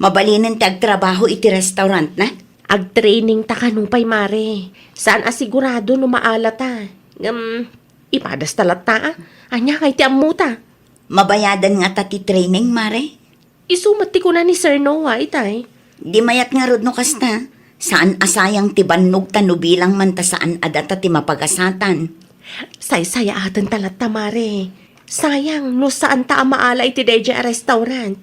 Mabalinen ti agtrabaho iti restaurant na? Agtraining ta kano pay, Mare. Saan a sigurado no maala ta. Ngem, ipadas ta latta, a. Ania kay ti ammota? Mabayadan ngata ti training, Mare? Isu met ti kuna ni Sir Noah, itay. Di mayat ngarud no kasta. Saan a sayang ti bannogta no bilang man ta saan a data ti mapagasatan. Saysayaaten ta latta, Mare. Sayang no saan ta a maala iti daydiay a restaurant.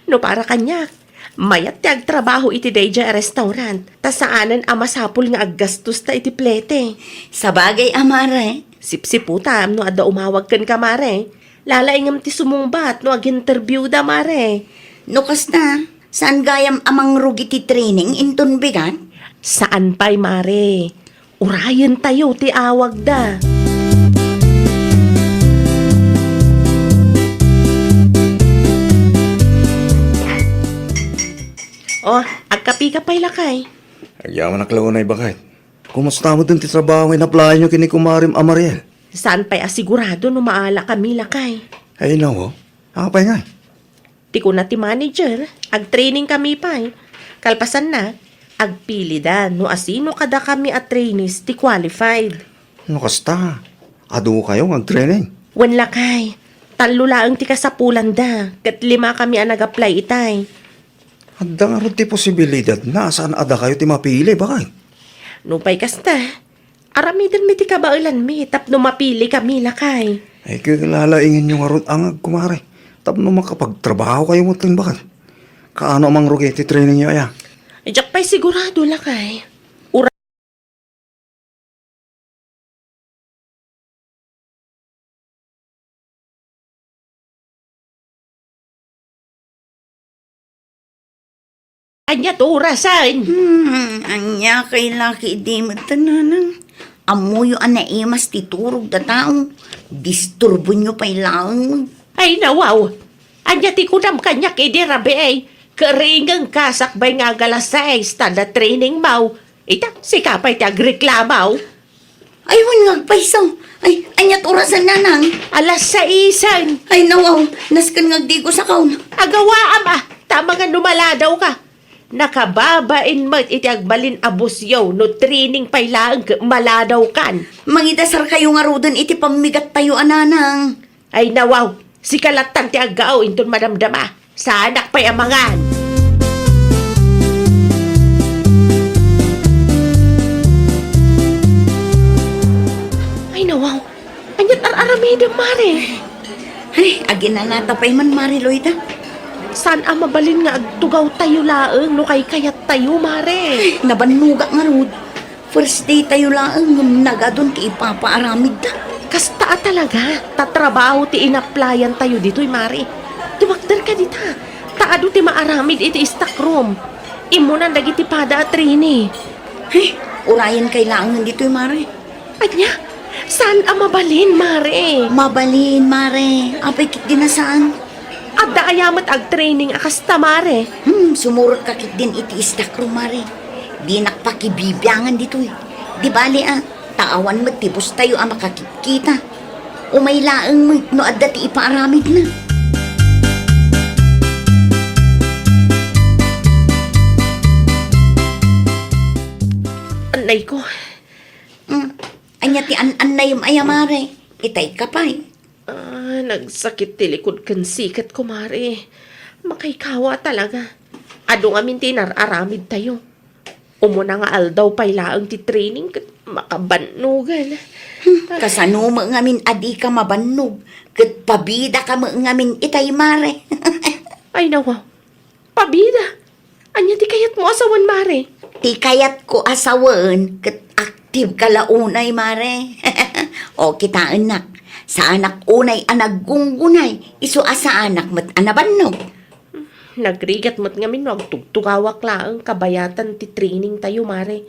No para kaniak, mayat ti agtrabaho iti daydiay a restaurant, ta saanen a masapul nga aggastos ta iti plete. Sabagay a, Mare. Sipsiputam no adda umawag kenka, Mare. Lalaingem ti sumungbat no ag-interviewda, Mare. No kasta, saan gayam a mangrugi ti training inton bigat? Saan pay, Mare. Urayentayo ti awagda. Oh, agkapika pay, lakay. Agyamanak la unay, baket. Kumusta met ti trabaho nga inaplayanyo ken ni kumarem a Mariel? Saan pay a sigurado no maala kami, lakay. Ay, nawa. Apay ngay? Ti kuna ti manager, agtraining kami pay. Kalpasanna, agpilida no asino kadakami a trainees ti qualified. No kasta, adu kayo nga agtraining? Wen, lakay, tallo laeng ti kasapulanda, ket lima kami a nag-apply itay. Adda ngarud ti posibilidad na saan a dakayo ti mapili, baket? Nupay kasta, aramidenmi ti kabaelanmi tapno mapili kami, lakay. Ay, ket lalaingenyo ngarud a nga, kumare, tapno makapagtrabaho kayo met laeng, baket. Kaano a mangrugi ti trainingyo aya? Diak pay sigurado, lakay. Ura- Ania ti orasen? Hmm, ania kay laki idi met, nanang? Ammoyo a naimas ti turog da tao. Disturbonyo pay laeng. Ay, nawaw. Ania ti kunam kaniak idi rabii? Keringengka sakbay nga agalas sais ta adda training maw. Ita, sika pay ti agreklamaw. Ay, wen nga agpayso. Ay, ania ti orasen, nanang? Alas saisen. Ay, nawaw, nasken nga agdigo sakaw. Agawaam, a, ta amangan no maladawka. Nakababain met iti agbalin a busyo no training pay laeng ket maladawkan. Mangidasarkayo ngaruden iti pammigattayo a, nanang. Ay, nawaw, sika lattan ti aggao inton madamdama. Saanak pay a mangan. Ay, nawaw, ania ti ar-aramidem, Mare? Ay, aginanata pay man, Mare Loida. Saan a mabalin nga agtugawtayo laeng no kaykayattayo, Mare? Ay, nabannogak ngarud. First day tayo laeng ngem nagadun ti ipapaaramidda. Kasta a talaga, ta trabaho ti inaplayan tayo ditoy, Mare. Tumakder ka dita, ta adu ti maaramid iti stock room. Immunan dagiti pada a trainee. Ay, urayen kay laengen ditoy, Mare. Ania? Saan a mabalin, Mare? Mabalin, Mare. Apay ket di na saan? Adda aya met agtraining a kasta, Mare? Hmm, sumurot ka ketdin iti stock room, Mare. Dinak pakibibiangan ditoy. Di bale, a, ta awan met ti boss tayo a makakitkita. Umay laeng met no adda ti ipaaramidna. Annayko. Hmm, ania ti an-annayem aya, Mare? Itay ka pay. Ah, nagsakit ti likod ken siket, kumare. Makaikawa talaga. Adu ngamin ti inar-aramid tayo. Umuna nga aldaw pay laeng ti training ket makabannogan. Hmm, kasano met ngamin a dika mabannog ket pabidaka met ngamin itay, Mare? Ay, nawa. Pabida? Ania ti kayatmo a sawen, Mare? Ti kayatko a sawen ket active ka la unay, Mare. O, kitaennak. Saanak unay a naggunggunay, isu a saanak met a nabannog. Nagrigat met ngamin no agtugtugawak laeng kabayatan ti training tayo, Mare.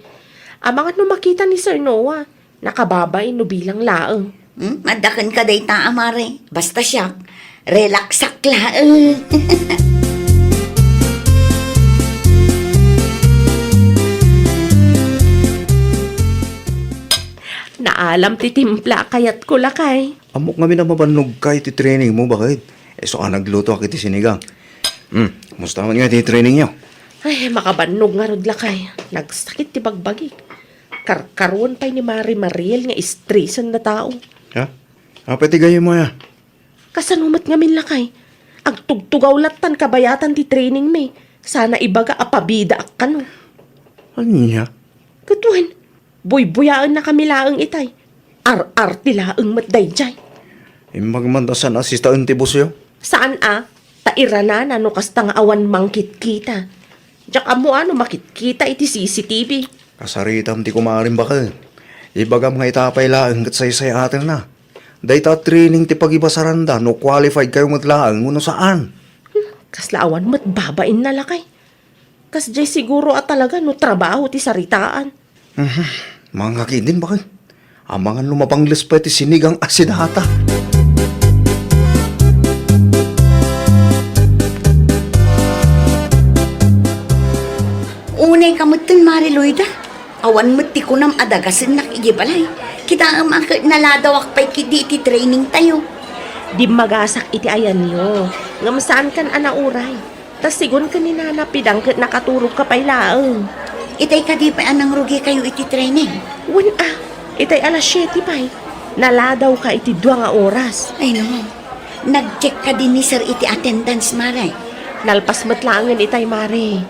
Amangan no makita ni Sir Noah. Nakababain no bilang laeng. Hmm? Adda kenka dayta a, Mare. Basta siak, relaxak laeng. Naalam ti timpla a kayatko, lakay. Ammok ngamin a mabannogka iti training mo, baket. Isu a naglutoak iti sinigang. Hmm. Kumusta man nga ti trainingyo? Ay, makabannog ngarud, lakay. Nagsakit ti bagbagik. Karkaruan pay ni Mari Mariel nga istresen da tao. Ha? Apay ti gayyemmo, ya? Kasano met ngamin, lakay? Agtugtugaw lattan kabayatan ti training mi. Sana ibaga a pabidaak kano. Ania? Ket wen, buybuyaennakami laeng itay. Ar-arte laeng met daydiay. Imbag man ta saan a sitaen ti busyo? Saan a, ta iranana no kasta nga awan mangkitkita. Diak ammo a no makitkita iti C C T V. Kasaritam ti kumarim baket. Ibagam nga ita pay laeng ket saysay-atenna. Dayta training ti pagibasaranda no qualified kayo met laeng wenno saan. Hmm, kasla awan met babainna, lakay. Kasdiay siguro a talaga no trabaho ti saritaan. Mhm. Mangakidin, baket. Amangan no mabangles pay ti sinigang a sidata. Unay ka metten, Mari Loida. Awan met ti kunam a dagasennak iti balay. Kitaem a ket naladawak pay ketdi iti training tayo. Dimmagasak iti ayanyo, ngem saankan a nauray. Ta sigun ken ni Nana Pidang ket nakaturogka pay laeng. Itay kadi pay a nangrugikayo iti training? Wen a, itay alas siete pay. Naladawka iti dua nga oras. Ay no, nag-check kadi ni Sir iti attendance, Mare? Nalpas met laengen itay, Mare.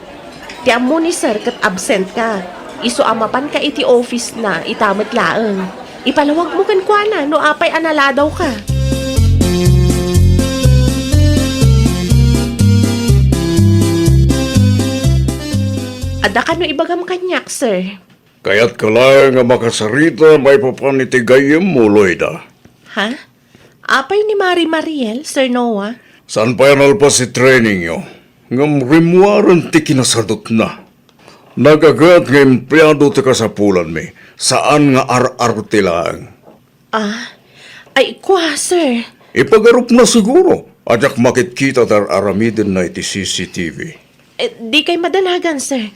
Ti ammo ni Sir ket absent ka. Isu a mapanka iti office na, ita met laeng. Ipalawagmo kenkuana no apay a naladawka. Adda kano ibagam kaniak, sir? Kayatka laeng a makasarita maipapan iti gayyemmo, Loida. Ha? Apay ni Mari Mariel, Sir Noah? Saan pay a nalpas ti trainingyo? Ngem rimmuaren ti kinasadutna. Nagagat nga empleado ti kasapulanmi, saan nga ar-arte laeng. Ah, ay, kua, sir. Ipagarupna siguro a diak makitkita ti ar-aramidenna iti C C T V. Eh, di kay madanagan, sir.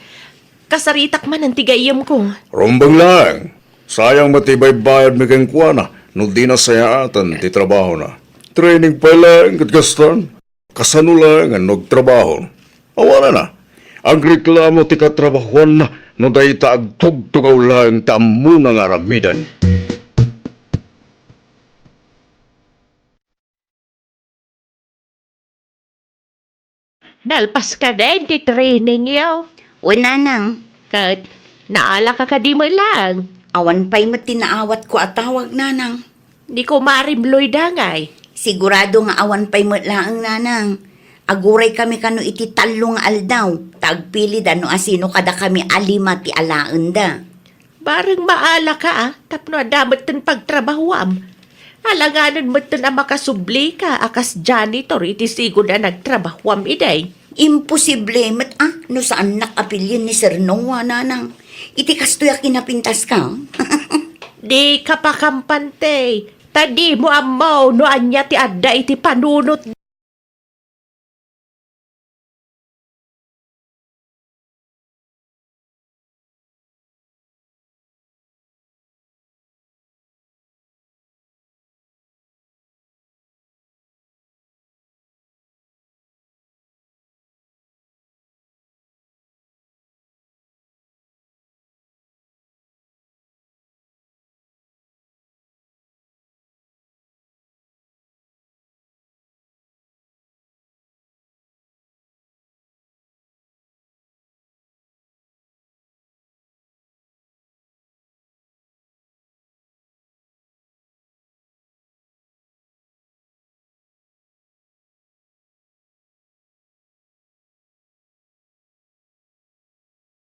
Kasaritak manen ti gayyemko. Rumbeng laeng. Sayang met ti ibaybayadmi kenkuana no dina sayaatan ti trabahona. Training pay laeng ket kastan. Kasano laengen no agtrabaho? Awanen a, agreklamo ti katrabahoanna no dayta agtugtugaw laeng ti ammona nga aramiden. Nalpas kadi ti training yo? Wen, nanang. Ket, naalaka kadi met laeng? Awan pay met ti naawatko a tawag, nanang. Ni Kumarem Loida ngay? Sigurado nga awan pay met laeng, nanang. Aguray kami kano iti tallo nga aldaw, ta agpilida no asino kadakami a lima ti alaenda. Bareng maalaka, a, tapno adda metten pagtrabahoam. Alanganen metten a makasublika a kas janitor iti sigud a nagtrabahoam idi. Imposible met, a, no saannak a pilien ni Sir Noah, nanang. Iti kastoy a kinapintaska. Dika pakampante, ta dimo ammo no ania ti adda iti panunot.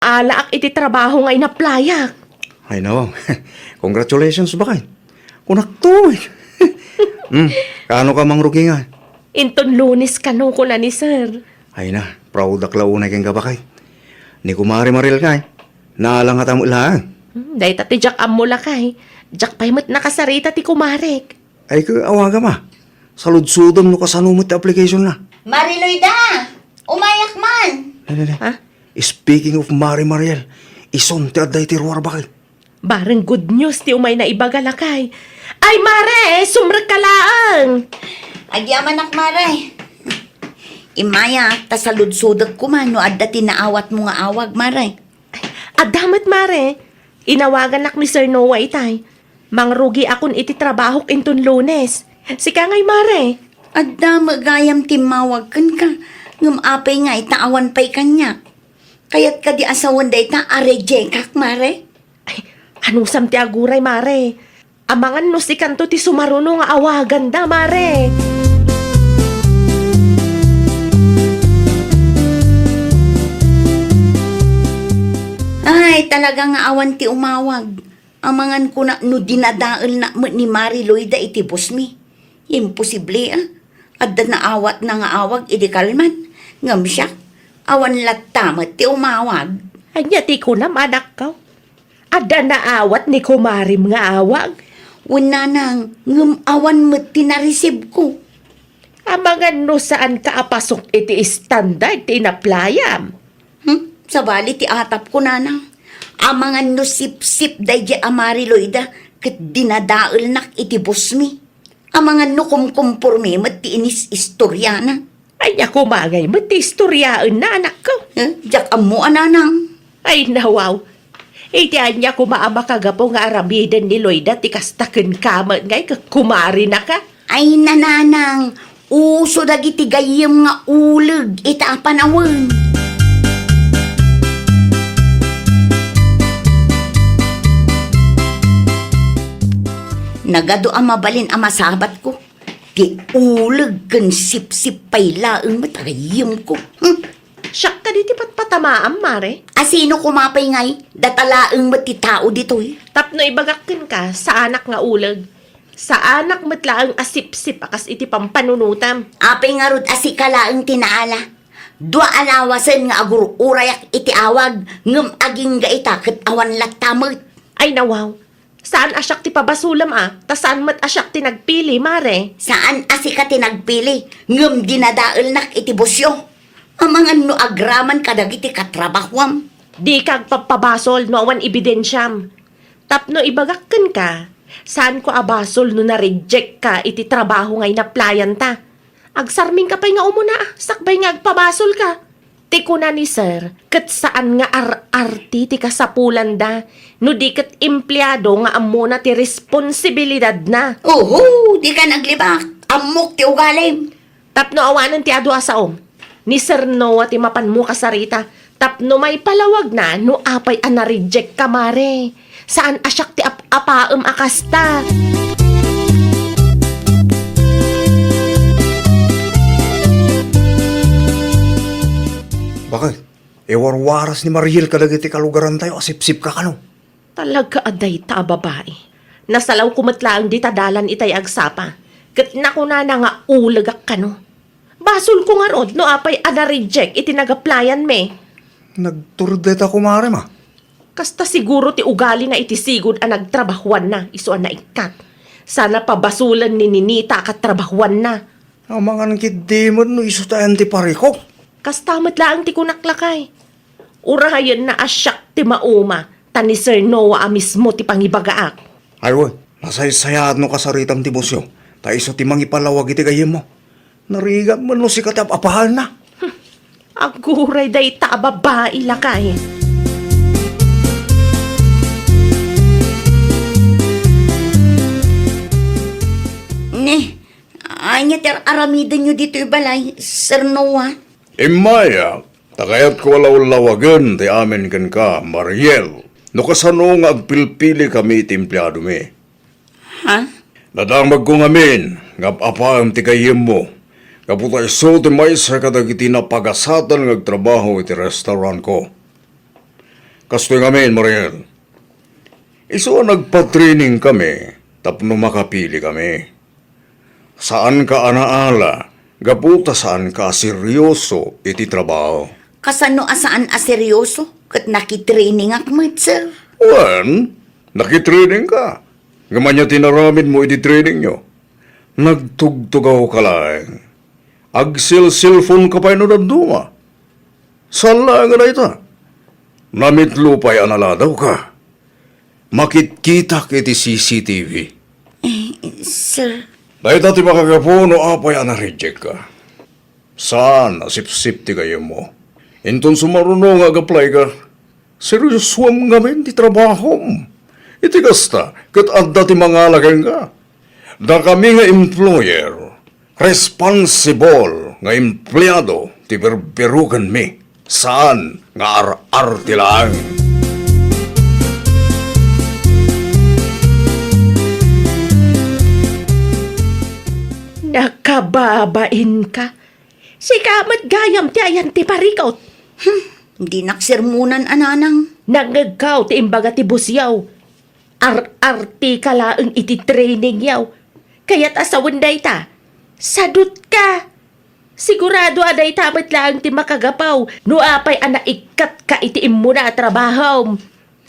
Alaak iti trabaho nga inaplayak. Ay, no. Congratulations, bakay. Kunakto, eh. Hmm, kaano ka mangrugi nga? Inton Lunes kano, kuna ni Sir. Ay na, proud ak la unay kenka, bakay. Ni Kumare Maril kay, naalangata met laeng. Hmm, dayta ti diak ammo, lakay. Diak pay met nakasarita ti kumarek. Ay, ket awagam a. Saludsodem no kasano met ti application na. Mariloy da! Umayak man! Ay, ay, ay. Ha? Speaking of Mari Mariel, isun ti adda iti ruar, bakit? Bareng good news ti umayna ibaga, lakay. Ay, Mare, sumrek ka laeng! Agyamanak, Mare. Immayak, ta saludsodek koma no adda ti naawatmo nga awag, Mare. Adda met, Mare. Inawagannak ni Sir Noah itay. Mangrugiakon iti trabahok inton Lunes. Sika ngay, Mare. Adda met gayam timmawag kenka, ngem apay nga ita awan pay kaniak? Kayat kadi a sawen dayta a rejectak, Mare? Ay, anusam ti aguray, Mare? Amangan no sikanto ti sumaruno nga awaganda, Mare. Ay, talaga nga awan ti umawag. Amangan kuna no dinadaelna met ni Mari Loida iti bosmi. Imposible, a. Adda naawatna nga awag idi kalman. Ngem siak, awan latta met ti umawag. Ania ti kunam, anakko? Adda naawat ni kumarim nga awag? Wen, nanang, ngem awan met ti narisibko. Amangan no saanka a pasok iti standard ti inaplayam. Hmm? Sabali ti atapko, nanang. Amangan no sipsip daydiay a Mari Loida ket dinadaelnak iti bosmi. Amangan no kumkumpormi met ti inis-istoriana. Ania koma ngay met ti istoriaenna, anakko? Eh, diak ammo a, nanang. Ay, nawaw. Iti ania koma a makagapu nga aramiden ni Loida ti kasta kenka met ngay ket kumarinaka? Ay, nanang, uso dagiti gayyem nga uleg ita a panawen. Nagadu a mabalin a masabatko. Ti uleg ken sipsip pay laeng met a gayyemko. Hmm. Siak kadi ti patpatamaam, Mare? A sino koma pay ngay? Data laeng met ti tao ditoy. Tapno ibagak kenka, saanak nga uleg. Saanak met laeng a sipsip a kas iti pampanunotam. Apay ngarud a sika laeng ti naala? Dua a lawasen nga agur-urayak iti awag, ngem agingga ita ket awan latta met. Ay, nawaw. Saan a siak ti pabasolem a, ta saan met a siak ti nagpili, Mare. Saan a sika ti nagpili, ngem dinadaelnak iti bosyo. Amangan no agraman kadagiti katrabahuam. Dika agpapabasol no awan ebidensiam. Tapno ibagak kenka, saanko a basol no na-reject ka iti trabaho nga inaplayanta. Agsarmingka pay nga umuna, sakbay nga agpabasolka. Ti kuna ni Sir, ket saan nga ar-arti ti kasapulanda, no di ket empleado nga ammona ti responsibilidadna. Uhu, dika naglibak. Ammok ti ugalim. Tapno awanen ti adu a saom, ni Sir Noah ti mapanmo kasarita, tapno maipalawagna no apay a na-reject ka, Mare. Saan a siak ti ap-apaem a kasta. Bakit? E, warwaras ni Mariel kadagiti kalugarantayo a sipsipka kano? Talaga a dayta a babai. Nasalawko met laeng dita dalan itay agsapa, ket nakunana nga ulegak kano. Basolko ngarud no apay a na-reject iti nag-applyan-mi. Nagturdeta, kumare, ma. Kasta siguro ti ugalina iti sigud a nagtrabahuanna isu a naikkat. Sana pabasolen ni Ninita a katrabahuanna. Amangan ketdi met no isu tayen ti parikok. Kasta met laeng ti kunak, lakay. Urayenna a siak ti mauma, ta ni Sir Noah a mismo ti pangibagaak. Ay, wen, nasaysayaat no kasaritam ti bosyo, ta isu ti mangipalawag iti gayyemmo. Narigat met no sika ti ap-apaenna. Hmm. Aguray dayta a babai, lakay. Ne, ania ti ar-aramidenyo ditoy balay, Sir Noah? Immayak, ta kayatko a lawlawagen ti amin kenka, Mariel, no kasano nga agpilpilikami iti empleadomi. Ha? Nadamagko ngamin nga ap-apaem ti gayyemmo, gapu ta isu ti maysa kadagiti napagasatan nga agtrabaho iti restaurantko. Kastoy ngamin, Mariel, isu a nagpa-training kami tapno makapili kami. Saanka a naala, gapu ta saanka a seryoso iti trabaho. Kasano a saan a seryoso? Ket nakitrainingak met, sir. Wen, nakitrainingka. Ngem ania ti inaramidmo iti trainingyo? Nagtugtugawka laeng. Agselselfonka pay no dadduma. Saan laeng a dayta. Namitlo pay a naladawka. Makitkitak iti C C T V. Eh, sir. Dayta ti makagapu no apay a na-reject ka. Saan a sipsip ti gayyemmo. Inton sumaruno nga agaplayka, seriosoam ngamin ti trabahom. Iti kasta, ket adda ti mangala kenka. Dakami nga employer, responsible nga empleado ti birbirukenmi, saan nga ar-arti laeng. Nakababainka. Sika met gayam ti ayan ti parikut. Hmm, dinak sermonan a nanang. Nangngegkaw ti imbaga ti busyaw. Ar-artika laeng iti training yaw. Kayat a sawen dayta, sadutka. Sigurado a dayta met laeng ti makagapu no apay a naikkatka iti immuna a trabahom.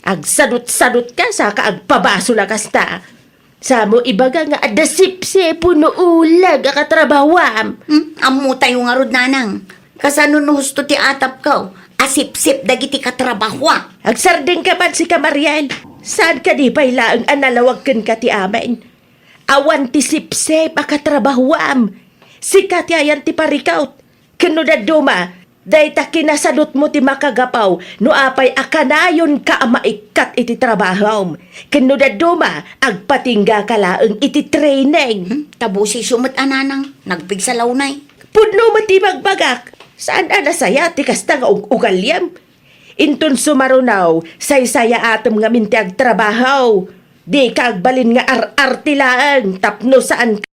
Agsadut-sadutka saka agpabasol a kasta. Samo ibaga nga adda sipsip wenno uleg a katrabahuam. Hmm? Ammotayo ngarud, nanang. Kasano no husto ti atapko a sipsip dagiti katrabahuak? Agsardengka man sika, Mariel. Saan kadi pay laeng a nalawag kenka ti amin? Awan ti sipsip a katrabahuam. Sika ti ayan ti parikut. Ken no dadduma, dayta kinasadutmo ti makagapu no apay a kanayonka a maikkat iti trabahom. Ken no dadduma, agpatinggaka laeng iti training. Hmm, ta busisyo met a nanang, nagpigsa lawnay. Pudno met ti ibagbagak, saan a nasayaat ti kasta nga ug-ugaliam. Inton sumaruno, saysayaatem ngamin ti agtrabaho. Dika agbalin nga ar-arte laeng tapno saan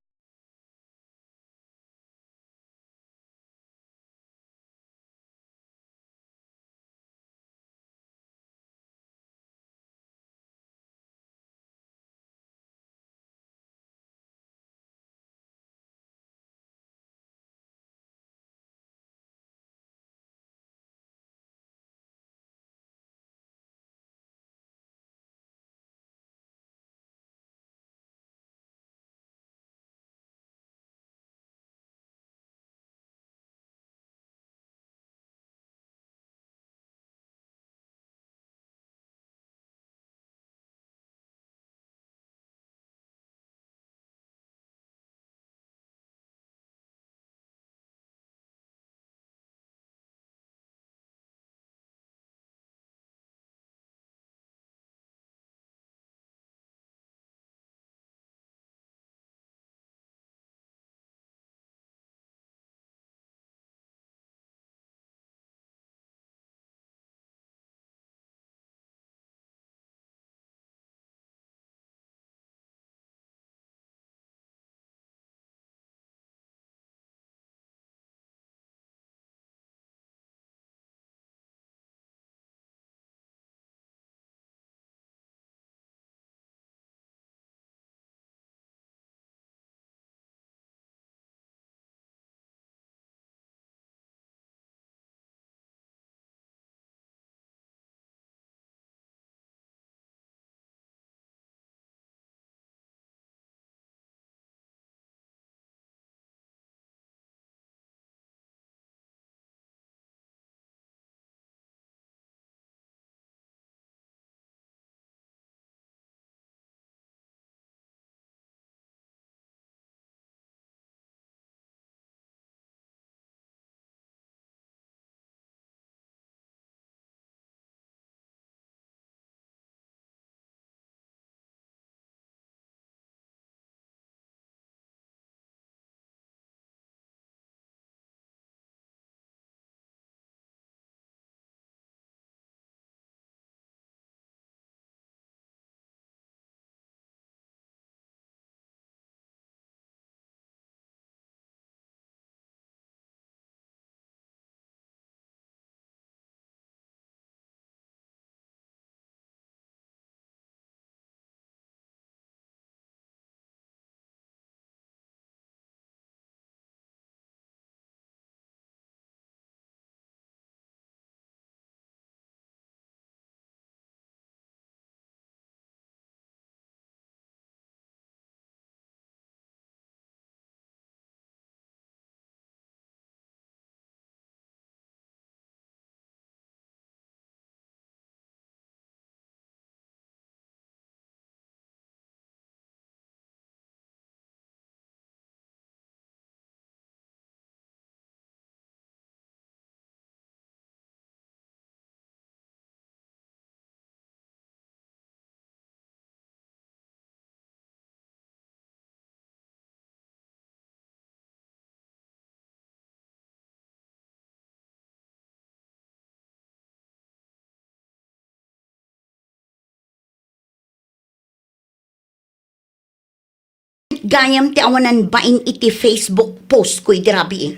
Gayam ti awanan bain iti Facebook post ko iti rabii.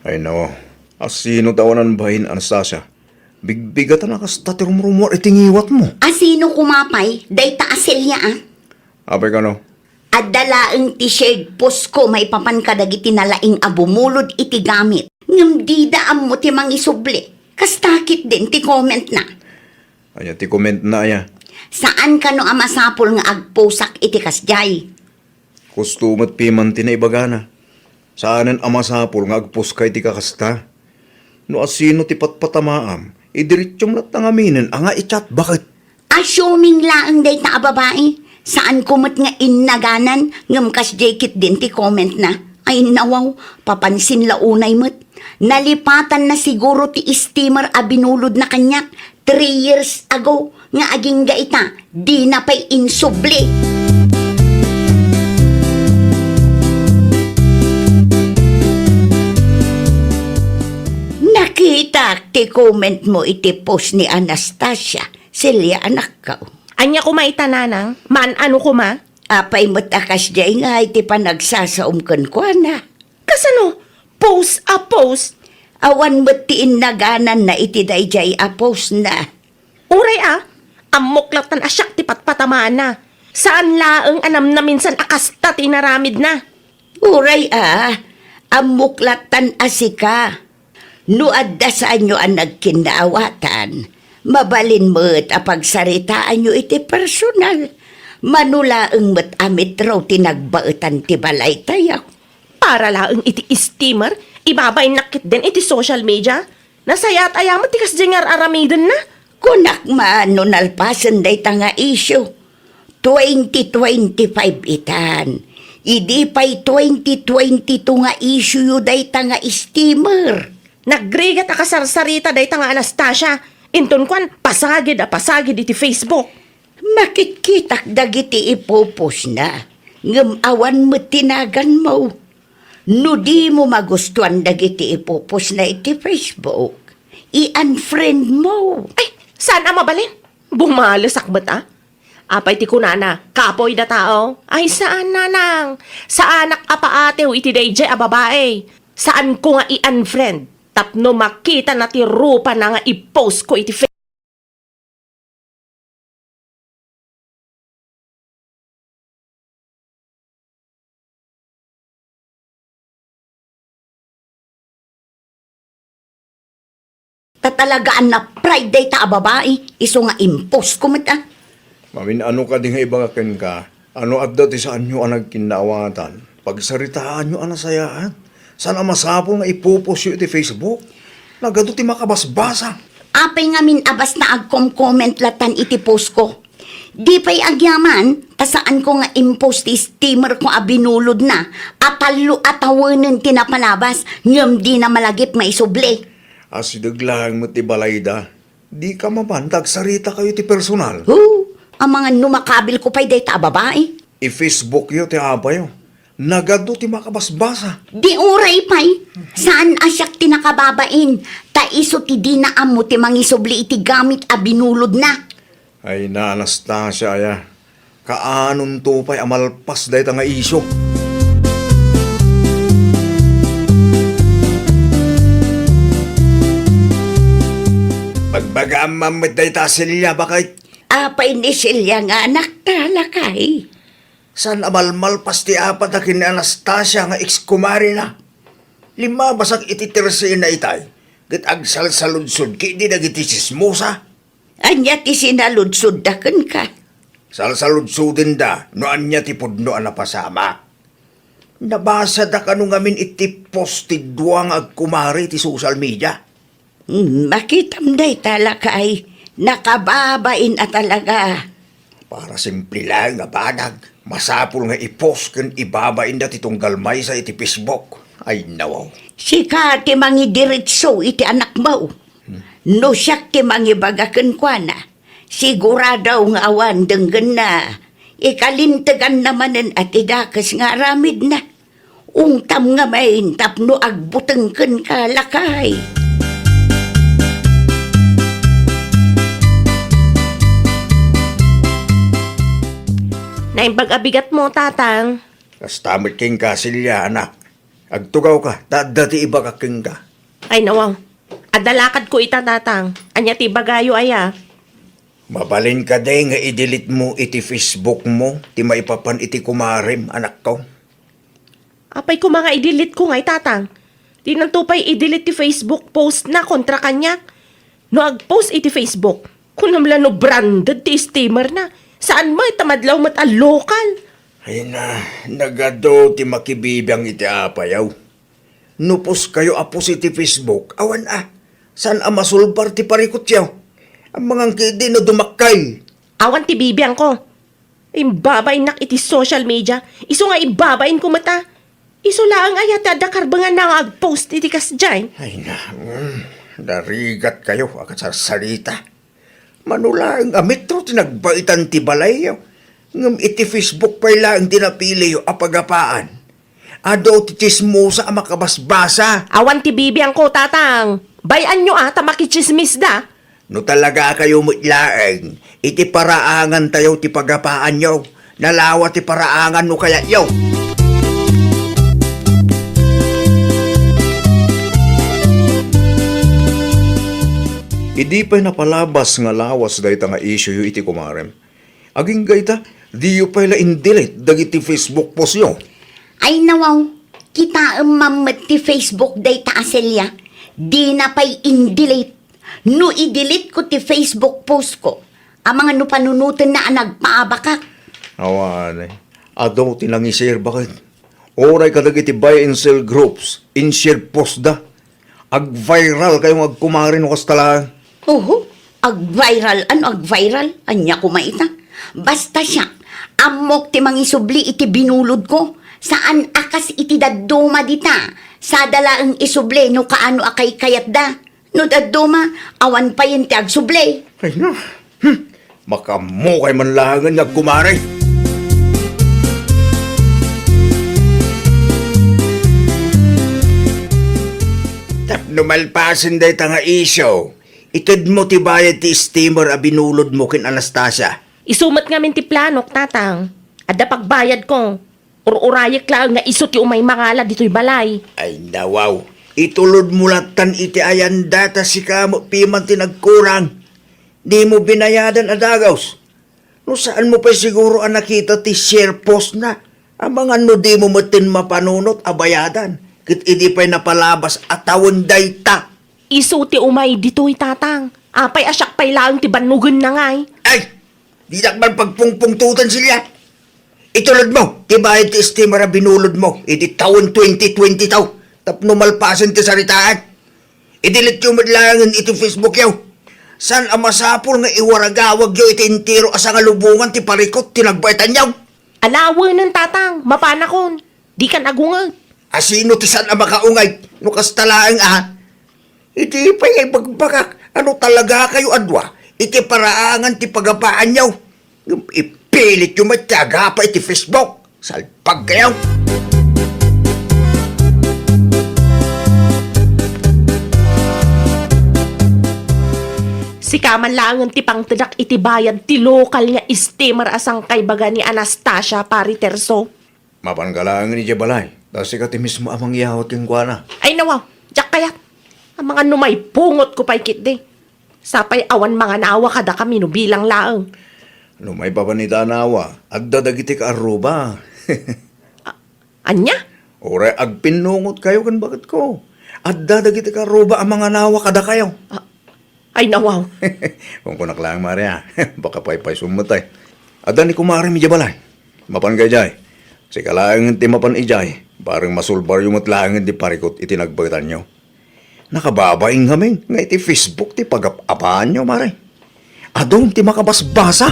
Ay no, asino ti awanan bain, Anastasia? Bigbigatan a kasta ti rumrumuar iti ngiwatmo. Asino koma pay dayta a Celia a? Apay kano? Adda laeng ti shared post ko maipapan kadagiti nalaing a bumulod iti gamit. Ngem dida ammo ti mangisubli. Kasta ketdin ti comment na. Ania ti comment na aya? Saan kano a masapul nga agposak iti kasdiay? Kusto met piman ti naibagana. Saanen a masapul nga agposka iti kakasta. No asino ti patpatamaam, idiretsum latta ngaminen a nga i-chat baket. Assuming laeng dayta a babai, saan ko met nga innaganan ngem kasdiay ketdin ti comment na. Ay nawaw, papansin la unay met. Nalipatan na siguro ti steamer a binulod na kaniak three years ago nga agingga ita, di na pay insubli. Nakitak ti comment mo iti post ni Anastasia, Celia, anakko. Ania koma ita, nanang? Maan-ano koma? Apay met a kasdiay nga iti panagsasaom kenkuana. Kasano? Post a post? Awan met ti innagananna iti daydiay a post na. Uray a, ammok lattan a siak ti patpatamana. Saan laeng a namnaminsan a kasta ti inaramidna. Uray a, ammok lattan a sika. No adda saanyo a nagkinnaawatan, mabalin met a pagsaritaanyo iti personal. Mano laeng met a metro ti nagbaetan ti balaytayo. Para laeng iti steamer, ibabainnak ketdin iti social media. Nasayaat aya met ti kasdiay nga ar-aramidenna? Kunak man no nalpasen dayta nga isyu. Twenty twenty-five itan. Idi pay twenty twenty-two nga isyu yo dayta nga steamer. Nagrigat a kasarsarita dayta nga Anastasia. Inton kuan, pasagid a pasagid iti Facebook. Makitkitak dagiti ipupusna, ngem awan met ti naganmo. No dimo magustuan dagiti ipupusna iti Facebook, i-unfriend mo. Ay, saan a mabalin? Bumalesak met a. Apay ti kunana, kapoy da tao? Ay, saan, nanang. Saanak a paatew iti daydiay a babae. Saan ko nga i-unfriend. Tapno makita na ti rupa na nga i-post ko iti Facebook. Ta talagaan na pride dayta a babai, isu nga impose ko met a. Mamin-ano kadi nga ibaga kenka, ano adda ti saanyo a nagkinnaawatan? Pagsaritaanyo a nasayaat. Saan a masapul nga ipupusyo iti Facebook? Nagadu ti makabasbasa. Apay ngamin a basta agkom-comment latan iti post ko? Di pay agyaman, ta saan ko nga impose ti steamer ko a binulod na, a tallo a tawenen ti napalabas, ngem di na malagip nga isubli. Asideg laeng met ti balayda. Di ka mapan ta agsarita kayo ti personal. Huh, amangan no makabil ko pay dayta a babai. I-Facebook yo ti apayo. Nagadu ti makabasbasa. Di uray pay, saan a siak ti nakababain, ta isu ti dina ammo ti mangisubli iti gamit a binulod na. Ay na, Anastasia, aya. Kaanonto pay a malpas dayta nga isyu? Pagbagaam man met dayta a Celia, baket. Apay ni Celia nga anakta, lakay? Saan a malmalpas ti apat a ken ni Anastasia nga ex-kumare na. Limmabasak iti terse na itay, ket agsalsaludsod ketdi dagiti tsismosa. Ania ti sinaludsodda kenka? Salsaludsodenda no ania ti pudno a napasamak. Nabasada kano ngamin iti post ti dua nga agkumare iti social media. Hmm, makitam dayta, lakay. Nakababain a talaga. Para simple laeng a banag, masapul nga i-post ken ibabainda ti tunggal maysa iti Facebook. Ay, nawaw. Sika ti mangidiretso iti anakmo. No siak ti mangibaga kenkuana, sigurado nga awan denggenna. Ikalinteganna manen a ti dakes nga aramidna. Ungtam ngamin tapno agbuteng kenka, lakay. Naimbag a bigatmo, Tatang. Kasta met kenka, Celia, anak. Agtugawka, ta adda ti ibagak kenka. Ay, nawaw. Adda lakadko ita, Tatang. Ania ti ibagayo aya? Mabalin kadi nga i-delete mo iti Facebook mo ti maipapan iti kumarem, anakko? Apay koma nga i-delete ko ngay, Tatang? Dinanto pay i-delete ti Facebook post na kontra kaniak. No ag-post iti Facebook, kunam la no branded ti steamer na. Saan met ta madlaw met a local. Ay na, nagadu ti makibibiang iti apayaw. No post kayo a post iti Facebook, awan a. Saan a masulbar ti parikutyo? Amangan ketdi no dumakkel. Awan ti bibiangko. Imbabainnak iti social media. Isu nga ibabainko met a. Isu laeng aya ti adda karbenganna nga ag-post iti kasdiay. Ay na, mm, narigat kayo a kasarsarita. Mano laeng a metro ti nagbaetan ti balayyo, ngem iti Facebook pay laeng ti napiliyo a pagapaan. Adu ti tsismosa a makabasbasa. Awan ti bibiangko, Tatang. Bay-anyo a ta makitsismisda. No talaga kayo met laeng, iti paraangan tayo ti pagapaanyo. Nalawa ti paraangan no kayatyo. Idi pay napalabas nga lawas dayta nga issue iti kumarem, agingga ita, diyo pay la in-delete dagiti Facebook postyo? Ay nawaw, kitaem man met ti Facebook dayta a Celia, dina pay in-delete. No i-delete ko ti Facebook post ko, amangan no panunotenna a nagpaabakak. Awan, eh. Adu ti nangi-share baket. Uray kadagiti buy and sell groups, in-share post da. Ag-viral kayo nga agkumare no kasta laeng. Oho, ag-viral? Ano ag-viral? Ania koma ita? Basta siak, ammok ti mangisubli iti binulod ko. Saan a kas iti dadduma dita. Sada laeng isubli no kaano a kaykayatda. No dadduma, awan payen ti agsubli. Ay na. Hmm. Makaammo kay man laengen nga agkumare. Tapno malpasen dayta nga isyu, itedmo ti bayad ti steamer a binulodmo ken Anastasia. Isu met ngamin ti planok, Tatang. Adda pagbayadko. Ur-urayek laeng nga isu ti umay mangala ditoy balay. Ay, nawaw. Itulodmo lattan iti ayanda ta sika met piman ti nagkurang. Dimo binayadan a dagus. No saanmo pay siguro a nakita ti share post na, amangan no dimo metten mapanunot a bayadan, ket idi pay napalabas a tawen dayta. Isu ti umay ditoy, Tatang. Apay a siak pay laeng ti bannogenna ngay? Ay! Dinak man pagpungpungtotan, Celia. Itulodmo ti bayad ti steamer a binulodmo iti tawen twenty twenty-two tapno malpasen ti saritaan. I-delete yo met laengen iti Facebook yo. Saan a masapul nga iwaragawag yo iti entero a sangalubongan ti parikut ti nagbaetan yo? Alawenen, Tatang, mapanakon. Dikan agungay. A sino ti saan a makaungay no kasta laeng a? Iti pay nga ibagbagak, ano talaga kayo a dua iti paraangan ti pagapaanyo? Ngem ipilit yo met ti agapa iti Facebook. Salbag kayo! Sika man laengen ti pangtedak iti bayad ti lokal nga steamer a sangkaibaga ni Anastasia, Pari Terso. Mapanka laengen idiay balay, ta sika ti mismo a mangyawat kenkuana. Ay, nawaw, diak kayat. Amangan no maipungotko pay ketdi. Sapay awan manganawa kadakami no bilang laeng. No maipapan ita a nawa, adda dagiti kaarruba. A-, ania? Uray agpinnungot kayo ken baketko. Adda dagiti kaarruba a manganawa kadakayo. A-, Ay, nawaw. Kunkunak laeng, Mare, a. Baka paypaysom met, ay. Adda ni kumarem idiay balay. Mapanka idiay. Sika laengen ti mapan idiay. Bareng masulbaryo met laengen ti parikut iti nagbaetanyo. Nakababain ngamin nga iti Facebook ti pagap-apaanyo, Mare. Adun ti makabasbasa.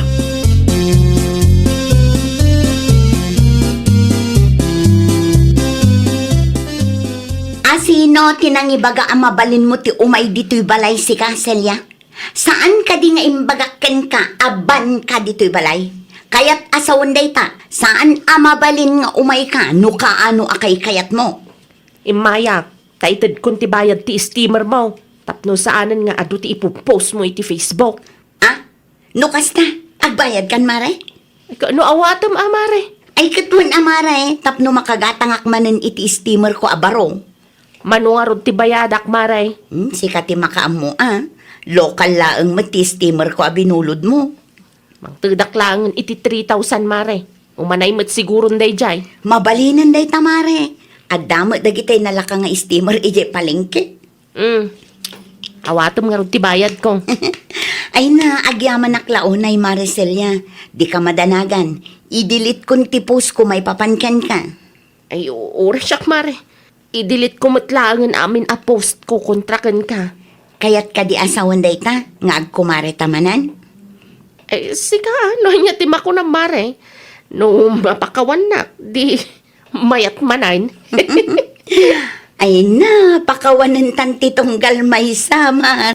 A sino ti nangibaga a mabalinmo ti umay ditoy balay, sika, Celia? Saan kadi nga imbagak kenka a banka ditoy balay? Kayat a sawen dayta, saan a mabalin nga umayka no kaano a kaykayatmo. Immayak, ta itedkon ti bayad ti steamer mo, tapno saanen nga adu ti ipopost mo iti Facebook. A? No kasta, agbayadkan, Mare? Ay, ka-, no awatem a, Mare? Ay, ket wen a, mare, tapno makagatangak manen iti steamer ko a baro. Mano ngarud ti bayadak, mare? Hmm, sika ti makaammo a. Lokal laeng met ti steamer ko a binulod mo. Mangtedak laengen iti three thousand, mare. Umanay met siguron dayjay. Mabalinen dayta, mare. Adda met dagiti nalaka nga steamer idiay palengke. Hmm. Awatem ngarud ti bayad ko. Ay na, agyamanak la unay, Mare Celia. Dika madanagan. I-delete-kon ti post ko maipapan kenka. Ay, o-, orasiak, mare. I-delete ko met laengen amin a post ko kontra kenka. Kayat kadi a sawen dayta nga agkumareta manen? Ay, sika, no ania ti makunam, mare? No mapakawannak, di mayat manen. Ay na, pakawanentan ti tunggal maysa, mare.